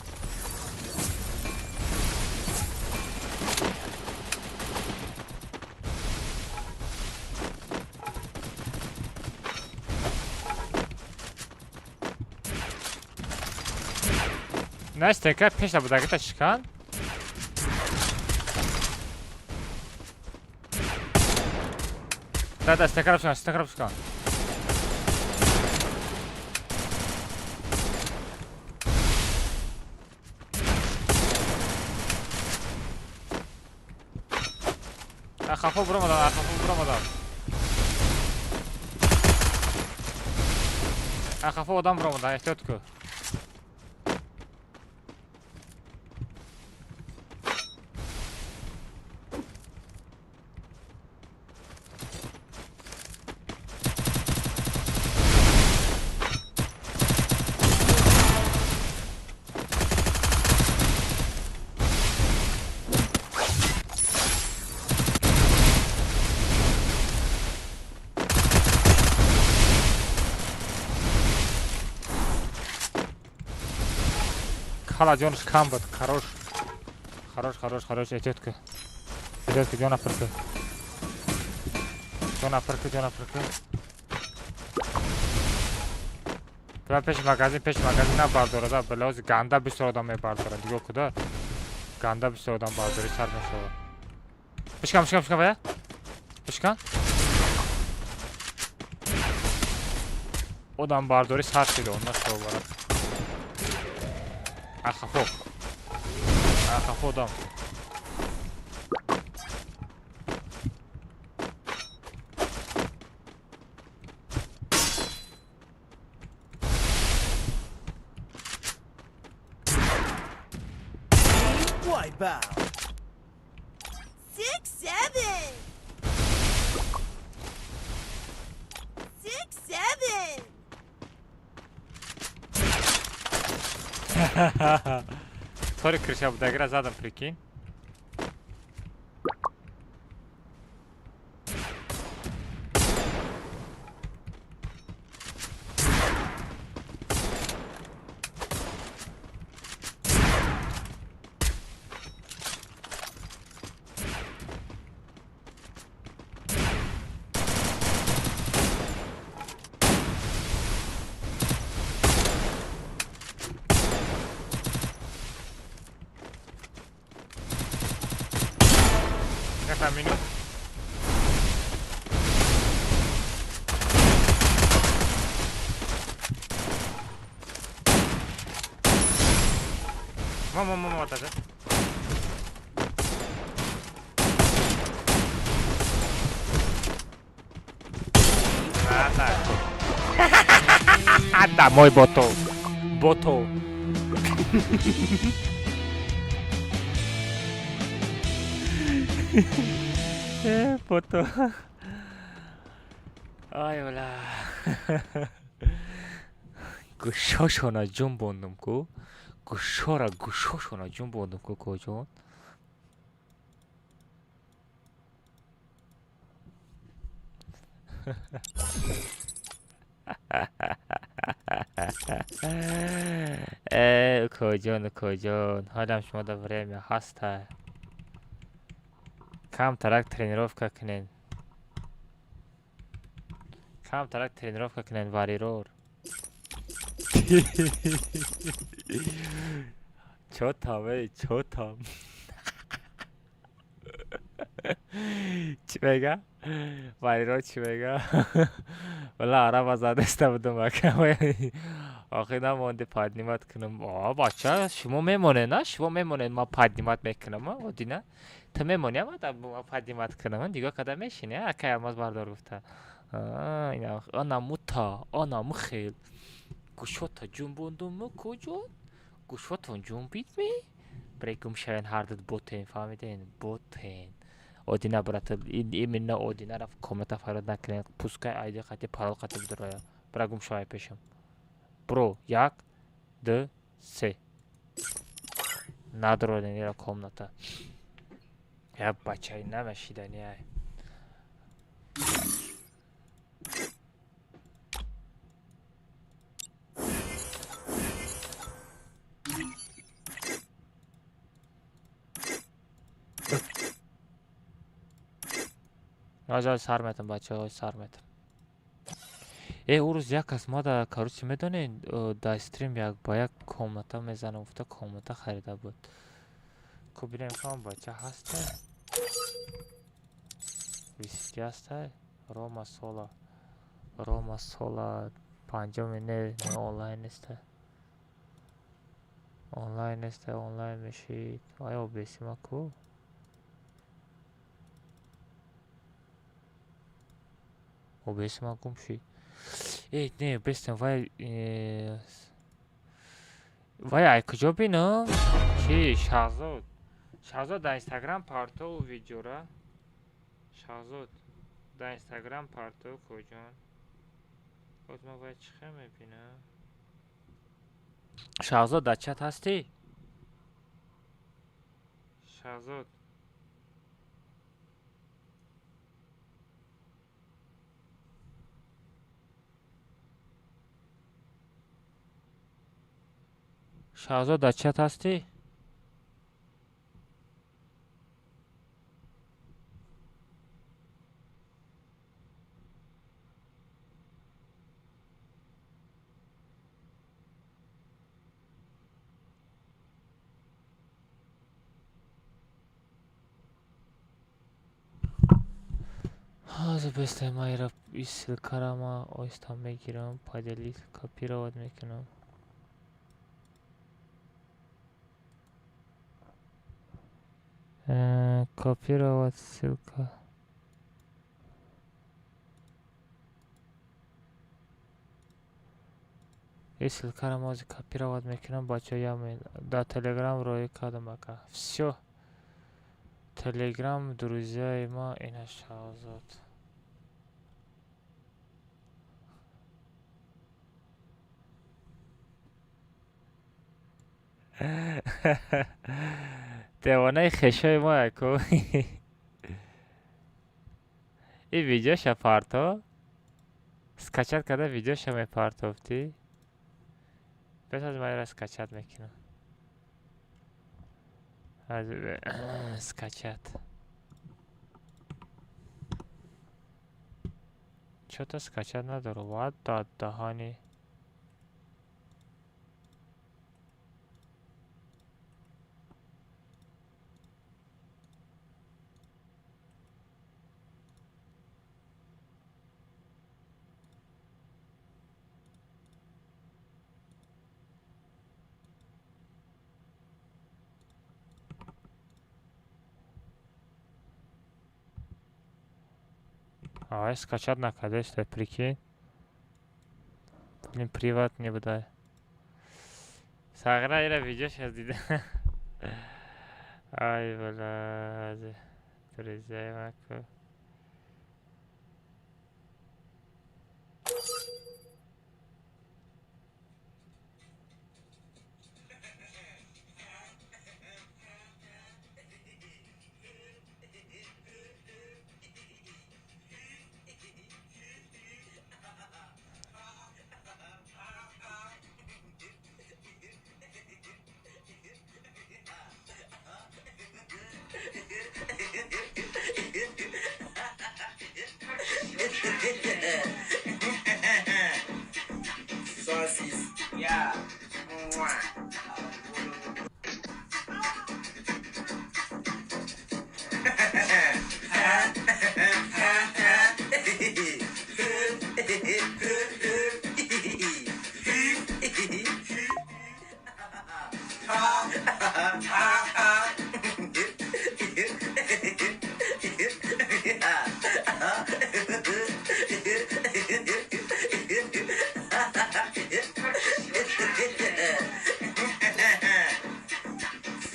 На стенка пеш набудагита шикан. Да, да, стенка шикан, стенка шикан. Хафо буромадан, хафо буромадан. Хафо одам буромадан, эҳтиёт кун. Хала ҷонаш кам буд. Хорош. Хорош, хорош, хорош. Эҳтиёт кун. Эҳтиёт кун, ҷона пур кун. Ҷона пур кун, ҷона пур кун. Бира пеши магазин, пеши магазин набардорада. Ба лаҳози ганда бисёр одам мебардорад. Нигоҳ куда. Ганда бисёр одам бардорӣ сар мешавад. Бишкан, бишкан, бишкан вая. Бишкан. Одам бардорӣ сар шида, он нашавад. Ахафо. Ахафо дам. Wipe out. 6, 7. 6, 7. Тори крыша будагира задам, прикинь. Минус. Мо, мо, мо, даже. Да, мой ботов. Ботов. Ботов. Ай, бля. Гӯшошона ҷунбондум ку. Гӯшора гӯшошона ҷунбондум ку, коҷон. Э, укоҷон, укоҷон, ҳолам шумо да время ҳаста. Камтарак тренировка кунен. Камтарак тренировка кунен, варирор. Чё там, эй, чё там? Чӣ мега? Варирор чӣ мега? Валла араба задаста будум ака. Охи намонди поднимать кунам. О, бача, шумо мемонед, на? Шумо мемонед, ман поднимать мекунам, Одина? Ту мемонӣ, ама поднимать кунам. Нигоҳ карда мешинӣ, акай Алмаз бардор гуфта. Анаму та, анаму хел. Гӯшота ҷунбондуму куҷо? Гӯшотон ҷунбид ми? Бре гум шавен ҳардут ботен, фаҳмиден? Ботен. Одина, брат, именно Одина рафт комната фарёд накунед. Пускай айди қати парол қати бидроя. Бра гум шавай пешам. Бро, як, ду, се. Надроен ира комната. Я бачаи намешидани ай. Ҳозир сар метам, бачаҳо, сар метам. Э, ӯ рӯз як кас мада, короче, медонед, дар стрим як ба як комната мезанам гуфта комната харида буд. Ку бинем кам бача ҳаста? Висити ҳаста? Рома Сола. Рома Сола панҷоми не, онлайн неста. Онлайн неста, онлайн мешид. Ай обесима ку? Обесима гум шид. Э, не, бестам, вай вай ай куҷо бинам? Чи, Шаҳзод? Шаҳзод дар Инстаграм партов видеора. Шаҳзод дар Инстаграм партов куҷон? Боз ман вай чӣ хел мебинам? Шаҳзод дар чат ҳастӣ? Шаҳзод Шаҳзод дар чат ҳастӣ? Ҳозир бестай ман ира и ссылкара ман оҳиста мегирам, поделить, копировать мекунам. Копировать ссылка. И ссылкара ман ҳозир копировать мекунам, бачаҳо, як минут. Дар Телеграм роӣ кардам ака. Всё. Телеграм, друзьяи ма, ина Шаҳзод. Девонаи хешои мо яку. И видеоша парто. Скачать карда видеоша мепартофтӣ. Бес аз ман ира скачать мекунам. Скачать. Чё-то скачать надору. What the даҳани. Ай, скачать накардеста, прикинь. Блин, приват не будай. Сағира ира видеош аз дида. Ай, бала, друзья, маку. Sauces, yeah. Mwah.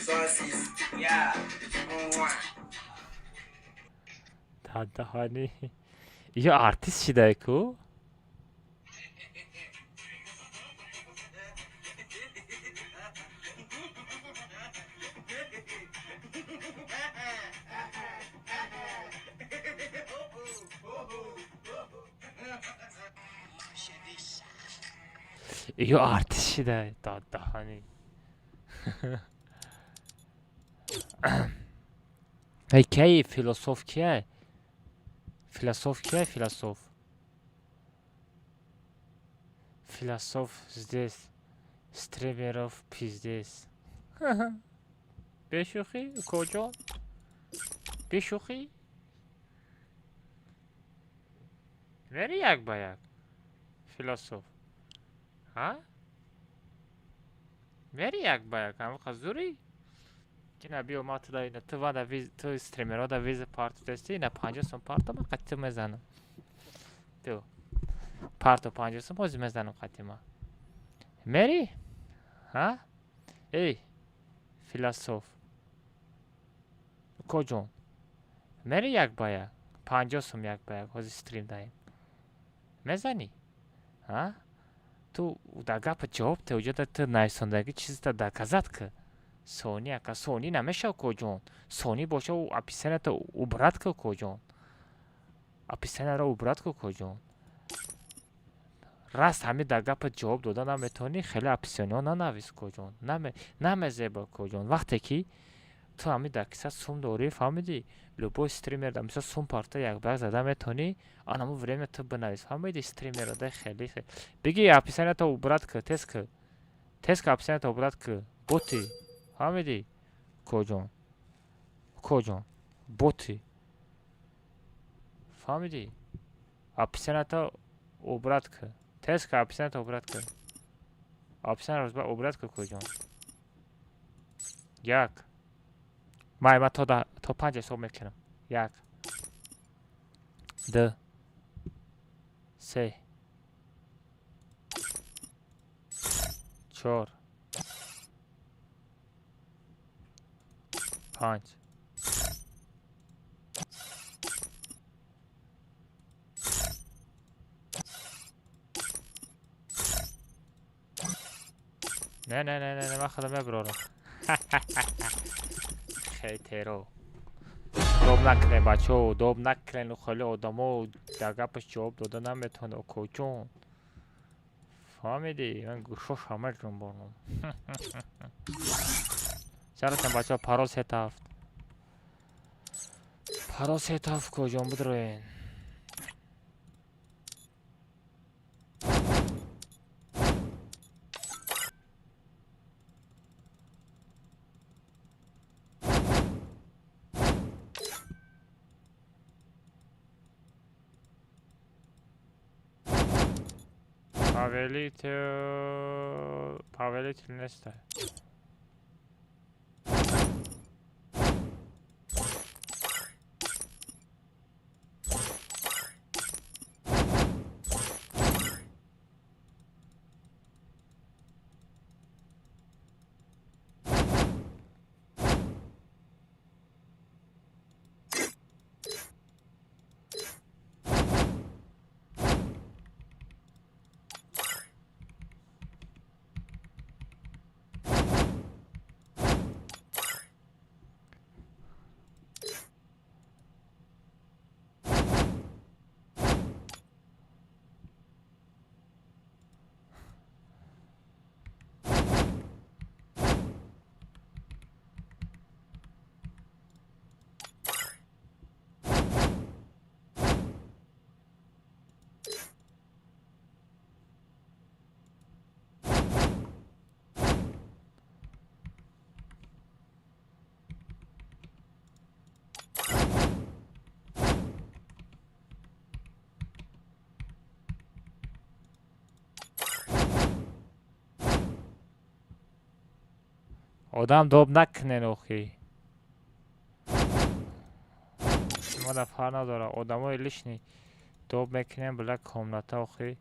Sauces, yeah. Mwah. Даҳани. Ё артист шидай ку? Ё артист шидай, даҳани. Эй, кай философ кияй? Философ кияй, философ? Философ здесь. Стримеров пиздец. Бешӯхӣ, укоҷон? Бешӯхӣ? Мери як ба як? Философ. Ҳа? Мери як ба як? Ҳамақа зурӣ? Ина биё ма туда ина ту вада виз ту стримерода виза парто дести ина 50 сом парто ма қати ту мезанам. Ту парто 50 сом ҳозир мезанам қати ма. Мери? Ҳа? Эй, философ. Укоҷон. Мери як ба як? 50 сом як ба як ҳозир стрим даҳем. Мезанӣ? Ҳа? Ту дар гапа ҷавоб те уҷода ту нависондагӣ чизта доказать ки. Сони ака сони намешав коҷон. Сони боша у описанията убрать ку коҷон. Описанияро убрать ку коҷон. Раст ҳами дар гапа ҷавоб дода наметавонӣ, хеле описаниҳо нанавис коҷон. Намезеба коҷон. Вақте ки ту ҳами дар киса сум дорӣ, фаҳмидӣ? Любой стример дар мисол сум парта як ба як зада метавонӣ, анамо время ту бинавис. Фаҳмидӣ? Стримеро дай хеле бигӣ описанията убрать ку, тез ку. Тез ку описанията убрать ку. Боти. Фаҳмидӣ? Коҷон. Коҷон. Боти. Фаҳмидӣ? Описанията убрать ку. Тез ку описанията убрать ку. Описанияро убрать ку коҷон. Як. Май ма то панҷ ҳисоб мекунам. Як. Ду. Се. Чор. Панҷ. Не, не, не, не, не, ман худам мебарорам. Хейтеро. Доб накунед, бачаҳо, доб накунед, хеле одамо дар гапаш ҷавоб дода наметавонад, окоҷон. Фаҳмидӣ? Ман гӯшош ҳама ҷунбонам. Чаратон бачаҳо, парол 37. Парол 37 коҷон бидроен. Повелитель неста. Одам доб накунен охи. Шумо да фарқ надора. Одамои лишний доб мекунем, била, комната охи.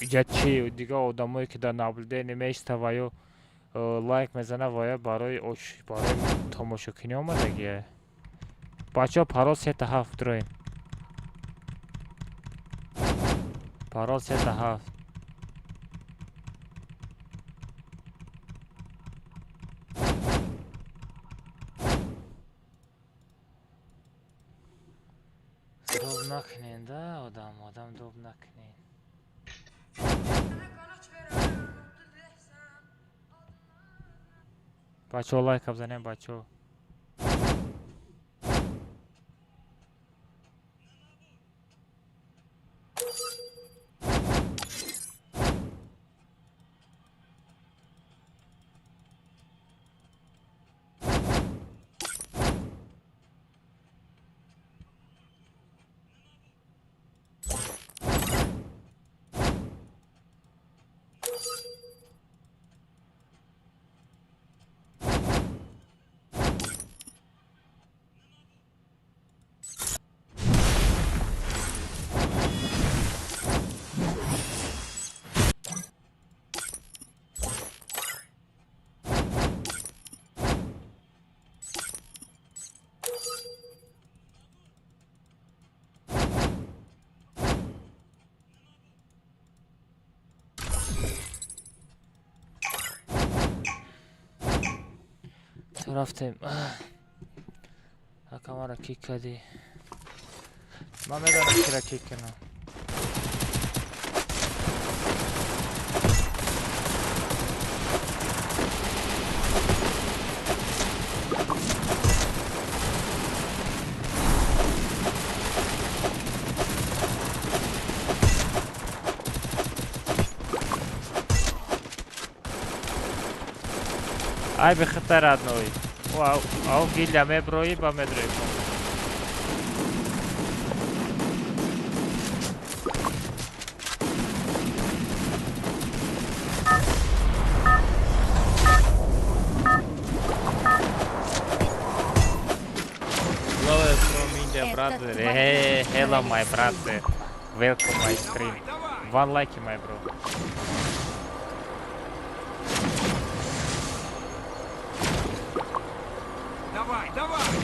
Иҷа чи дига одамое ки дар наблюдение меиста ва ё лайк мезана, ва ё барои тамошокунӣ омадагия. Бачаҳо, парол 3 7 дроем. Парол 3 7. Доб накунен да, одам доб накунен. Бачаҳо, лайка бизанем, бачаҳо. Рафтем. Акамара кик кардӣ. Ман медонам, кира кик кунам. Ай, бехатар, родной. Ау, гилля меброи, ба медрои. Hello from India, brother. Hey, hello, my brother. Welcome my stream. One like, my bro. Давай, давай!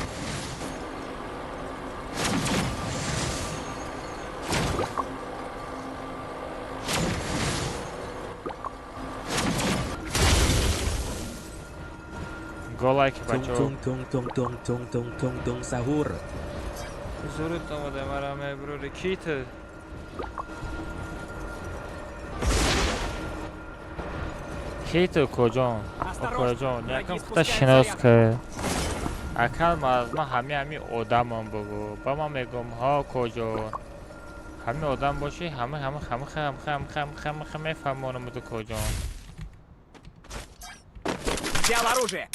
Go like, Tung бачаҳо. tung tung tung tung tung tung tung tung sahur. Зурут омада, мара меброри. Ки ту? Ки ту, куҷон? Окоҷон, якам хута шинос ки. Акал ма ҳами одамам бугу. Ба ман мегӯм, ҳо, куҷон. Ҳами одам бошӣ, ҳама ҳама ҳама ҳама ҳама ҳама ҳама ҳама мефаҳмонам ту, куҷон. Взял оружие!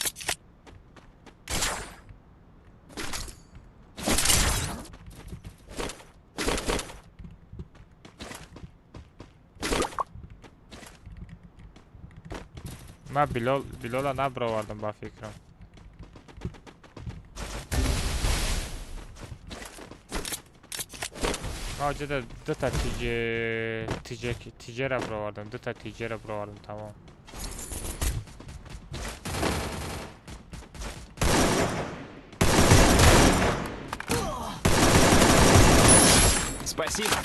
Ман Билол, Билола набаровардам, ба фикрам. Ман оҷода дута тиҷе тиҷе тиҷера баровардам, дута тиҷера баровардам, тамом. Спасибо!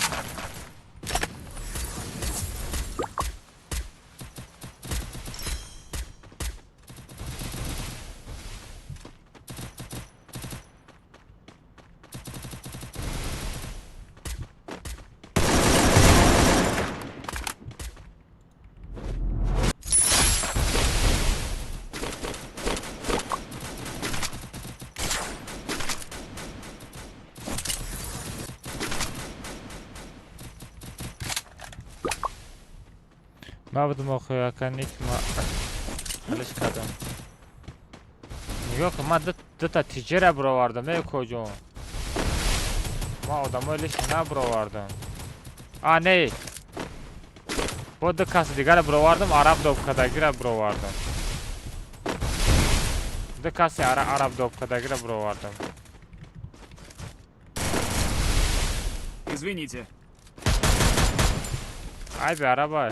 Ман будам охи, ака ник ма ҳалиш кардам. Нигоҳ кун, ман дута тиҷера баровардам, э, куҷон. Ман одамои лиш набаровардам. А, не. Бо ду каси дигара баровардам, араб доб кардагира баровардам. Ду каси араб доб кардагиро бировардам. Извините. Айби араба.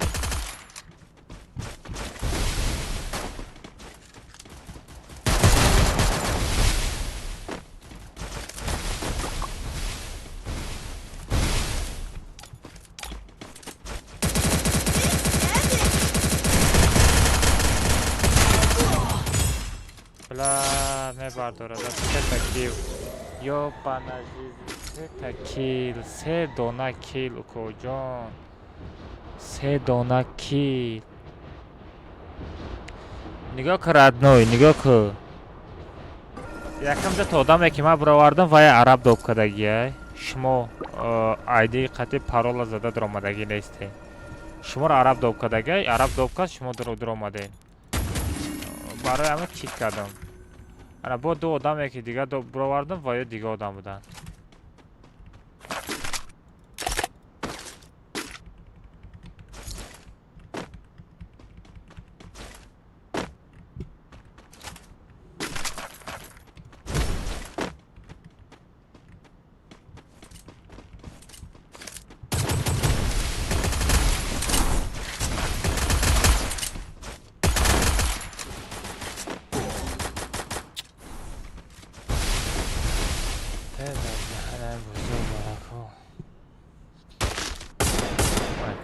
Бла, мебардорад. Сета кил. Ёбана жизнь. Сета кил. Се дона кил, укоҷон. Се дона кил. Нигоҳ кун, родной, нигоҳ кун. Якам дата одаме ки ман бировардам, вай араб доб кардагиай. Шумо айди қати парола зада даромадагӣ нестед. Шуморо араб доб кардагиай, араб доб кард, шумо даромадед. Барои ҳама кик кардам. Ана бо ду одаме ки дига бировардам, ва ё дига одам буданд.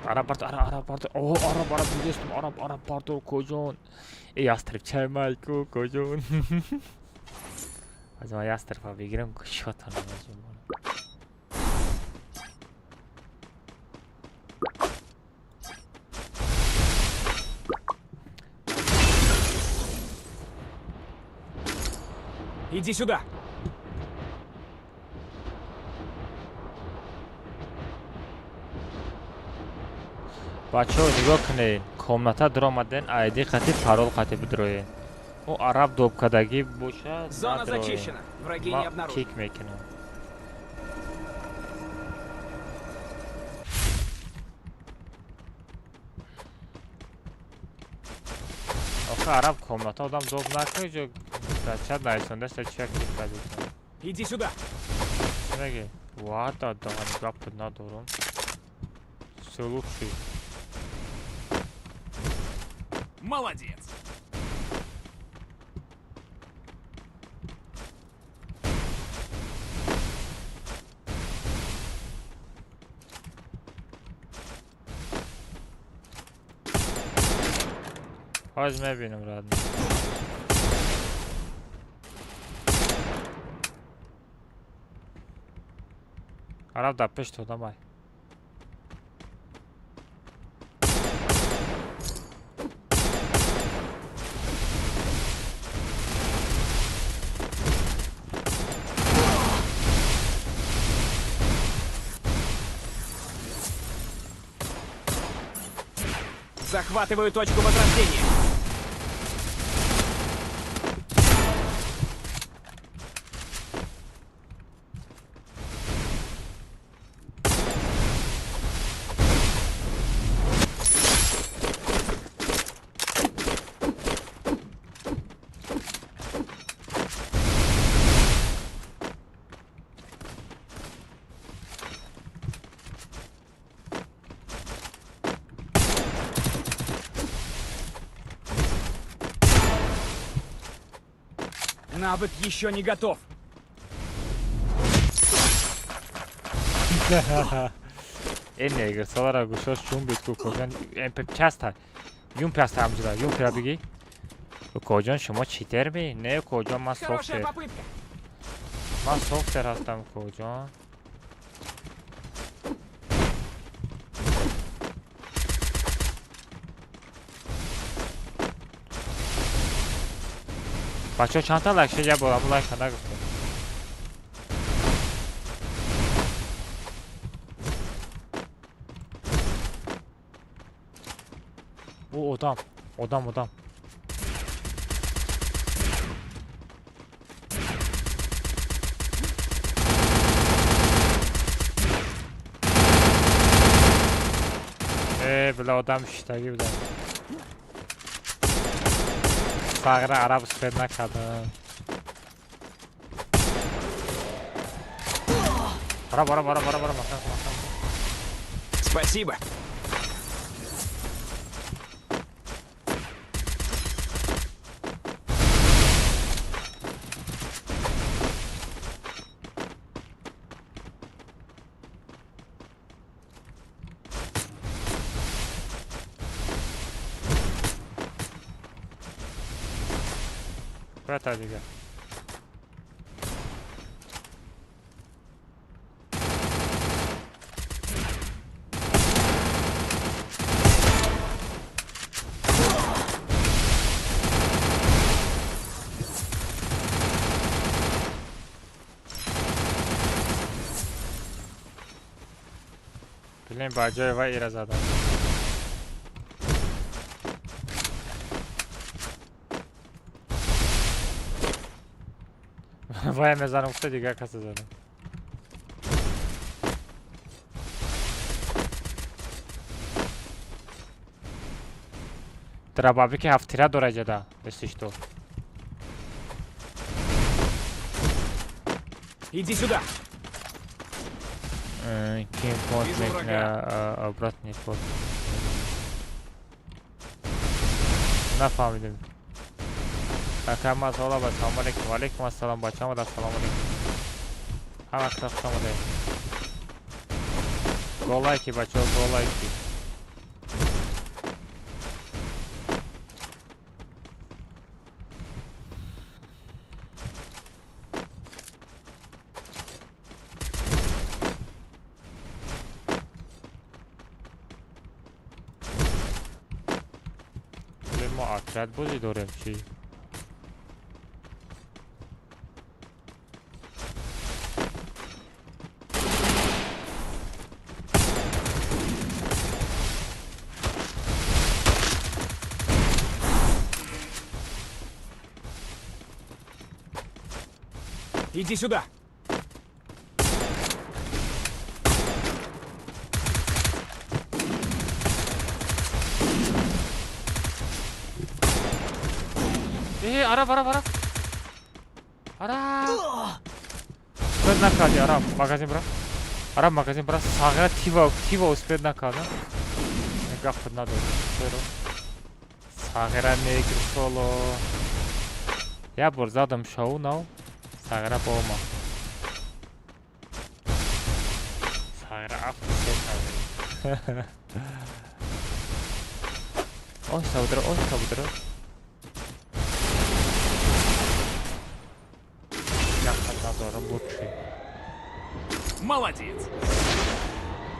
Араб бардор, араб бардор. О, араб, араб дидестум, араб, араб бардор, коҷон. Э, ястреб чай майку, коҷон. Аз ман ястреб бигирам, шотан мезумон. Иди сюда. Бачаҳо, нигоҳ кунед, комната даромаден, айди қати парол қати бидроед. Ӯ араб доб кардагӣ бошад, Зона надроед. зачищена. Враги не Ман обнаружены. кик мекунам. Охи араб комната одам доб накунед, ҷо дар чат нависондаст, чия кик кардед. Иди сюда. Чӣ мегӣ? Ва, да, дағани гап надорам. Всё лучше. Молодец. Ҳоз мебинам, родной. Араб дар пешт одамай. Захватываю точку возрождения. Навык еще не готов. Ин негрсалара гӯшош чун бид ку коҷон МП часта. Юмпи аст ҳамҷуда, юмпира бигӣ. Коҷон, шумо читер ми? Не, коҷон, ман Хорошая софтер. попытка. Ман софтер ҳастам, коҷон. Бачаҳо, чандта лайк шуд? Як бор ҳамун лайка нагуфтем. Ӯ одам, одам, одам. Э, била одам шиштагӣ буда. Сағира араб успед накардам. Араб, араб, араб, араб, араб, махан, махан. Спасибо. Брата дига. Блин, ба ҷои вай ира задам. Вай мезанам, гуфта дигар касе задам. Драбаби ки ҳафтира дора ҷада, если что. Иди сюда. Ким фонд мекуна обратный ход. Нафаҳмидем. Ака масала ба салом алейкум. Ва алейкум ассалом бача омада салом алейкум. Ҳама каса хуш омадед. Го лайки бачаҳо, го лайки. Мо отряд бозӣ дорем чӣ? Иди сюда. Араб, араб, араб. Араб. Успед накарди, араб. Магазин бра. Араб магазин бра. Сағира тива, тива успед накарда. Нигоҳ худ надор. Чаро? Сағира негр соло. Як бор задам шоу нав. Сағира ба омад. Сағира афти се кард. Оҳиста будро, оҳиста будро. Лучший. Молодец.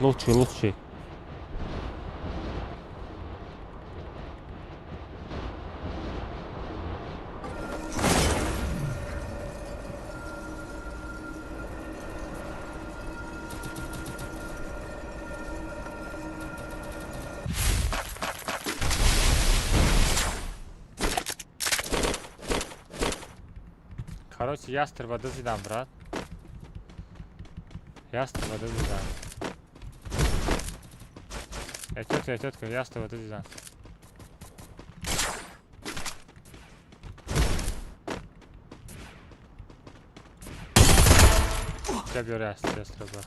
Лучший, лучший. Короче, ястреба дозидам, брат. Ястреба дозидам. Я тетка, ястреба дозидам. Я беру ястреба.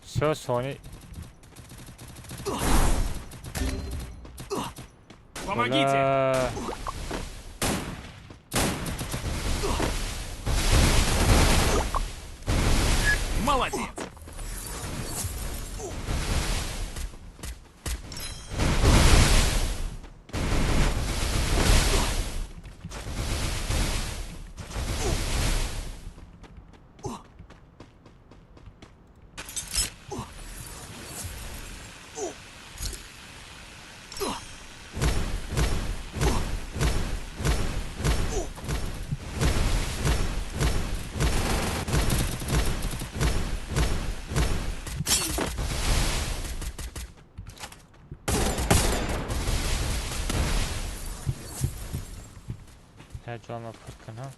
Все, Сони. Помогите! Молодец! Ҷома пур кунам.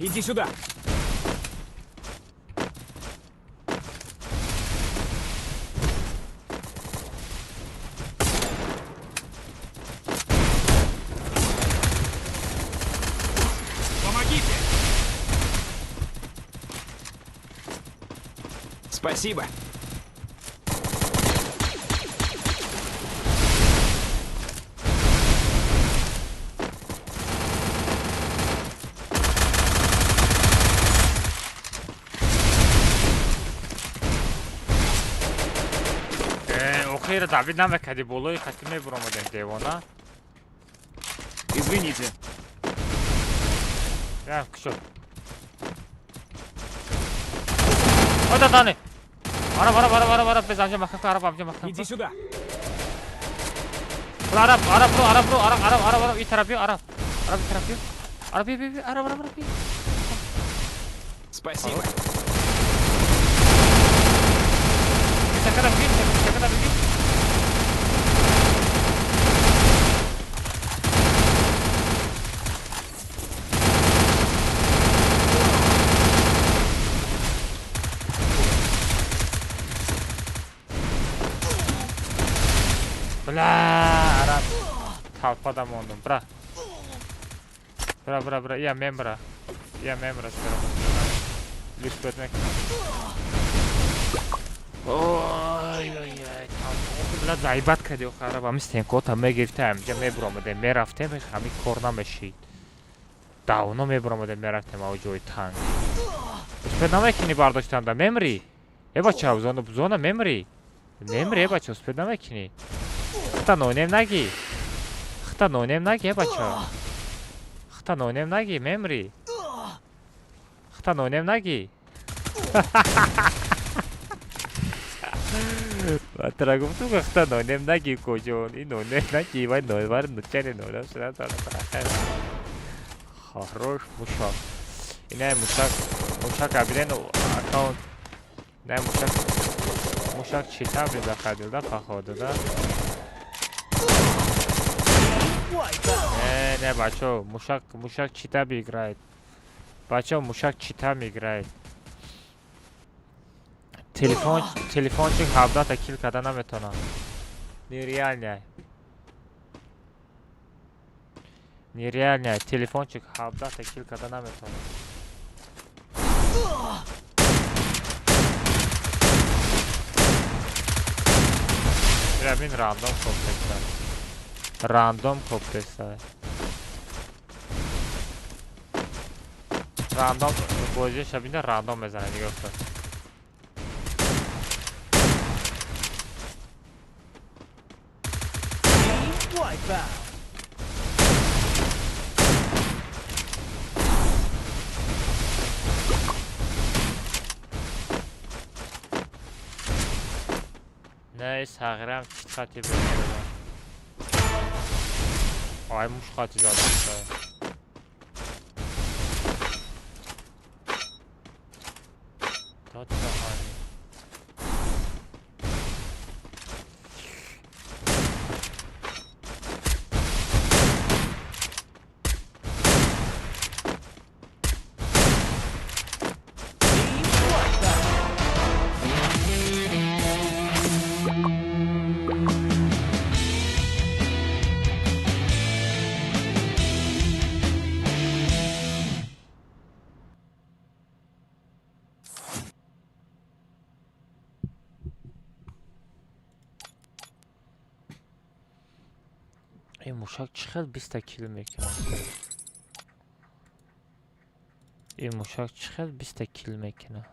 Иди сюда! Помогите! Спасибо! Охира Давид намекади болои хати мебуромадем девона. Извините. Я кушод. Ой, да, Дани. Араб, араб, араб, араб, араб, без амжа махка, араб, амжа махка. Иди сюда. Араб, араб, бро, араб, бро, араб, араб, араб, араб, и тараф, араб. Араб, и тараф. Араб, би, араб, араб, араб. Спасибо. Сакада бигир, сакада бигир. Бля, араб. Толпада мондум, бра. Бра, бра, бра, я мембра. Я мембра, лишь мекунам. Ой, ой, ой, бля, заебат кардӣ охир араб, ҳамин стенкота мегирифтем, ҳаминҷа мебуромадем, мерафтем, ҳамин кор намешид. Давно мебуромадем, мерафтем ав ҷои танг. Успед намекунӣ бардоштанда, мемрӣ. Э бача, зона, зона мемрӣ. Мемрӣ, э бача, успед намекунӣ. Хта нонем нагӣ. Хта нонем нагӣ, э бача. Хта нонем нагӣ, мемрӣ. Хта нонем нагӣ. Тра гуфтум ки хта нонем нагӣ куҷон. Ин нонем нагӣ, вай нонвар нучари нонем шуда Хорош мушак. Инай мушак, мушак абинен аккаунт. Инай мушак, мушак читами заходил, да, походу, да? Не, не, бачо, мушак, мушак читами играет. Бачо, мушак читами играет. Телефон, телефончик 17 та кил карда наметонам. Нереально. Нереально. Телефончик 17 та кил карда наметонам. Бирабин рандом коптеса. Рандом коптеса. Рандом бозиша бина рандом мезанад нигоҳ кун. Не, сағирам чит хати бозӣ. Ай муш хати задам. Ин мушак чӣ хел 20-та кил мекунад? Ин мушак чӣ хел 20-та кил мекунад?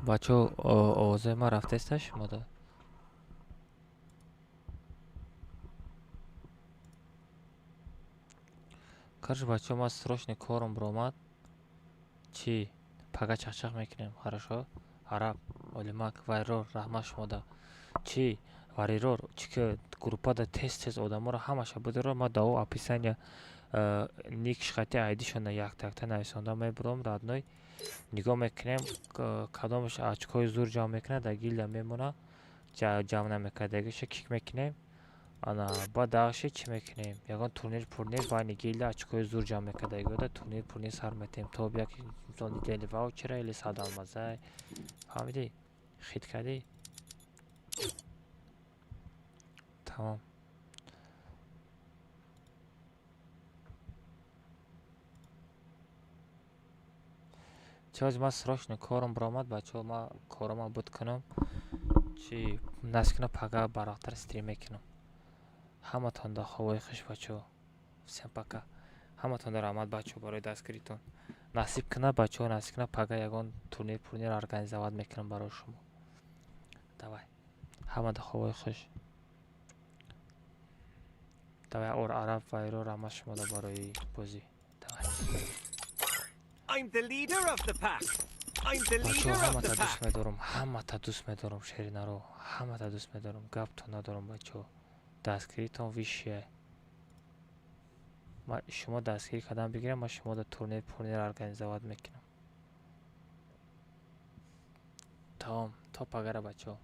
Бачаҳо, овозаи ман рафтаиста шумода? Короче, бачаҳо, ман срочно корам биромад. Чӣ? Пага чахчах мекунем, хорошо? Араб, Олимак, Вайрор, раҳмат шумода. Чӣ? Варирор, чӣ ки группада тез тез одаморо ҳамаша бидора, ман дао описания ник шхати айдишона якта-якта нависонда мебурам, родной. Нигоҳ мекунем, кадомаш очкои зур ҷамъ мекунад, дар гилда мемонад, ҷамъ намекардагиша кик мекунем. Ана баъд дағши чӣ мекунем? Ягон турнир пурнир байни гилда очкои зур ҷамъ мекардагиода турнир пурнир сар метаҳем. То як мисол недели ваучера или 100 алмазай. Фаҳмидӣ? Хит кардӣ? Тамом. Чоз ман срочно корам биромад, бачаҳо, ман коромам буд кунам. Чӣ насиб кунам, пага барвақттар стрим мекунам. Ҳаматонда ховои хуш, бачаҳо. Всем пока. Ҳаматонда раҳмат, бачаҳо, барои дастгиритон. Насиб кунад, бачаҳо, насиб кунад, пага ягон турнир пурнир организовать мекунам барои шумо. Давай. Ҳамада ховои хуш. Давай, ор араб вайро раҳмат шумода барои бозӣ. Давай. I'm the leader of the pack. I'm the Бачаҳо, leader of the ҳамата дӯст pack. медорам, ҳамата дӯст медорам, шеринаро, ҳамата дӯст медорам, гаптон надорам, бачаҳо. Дастгиритон висшия. Ма шумо дастгирӣ кардан бигирам, ман шумода турнир пурнир организовать мекунам. Тамом, то пагара, бачаҳо.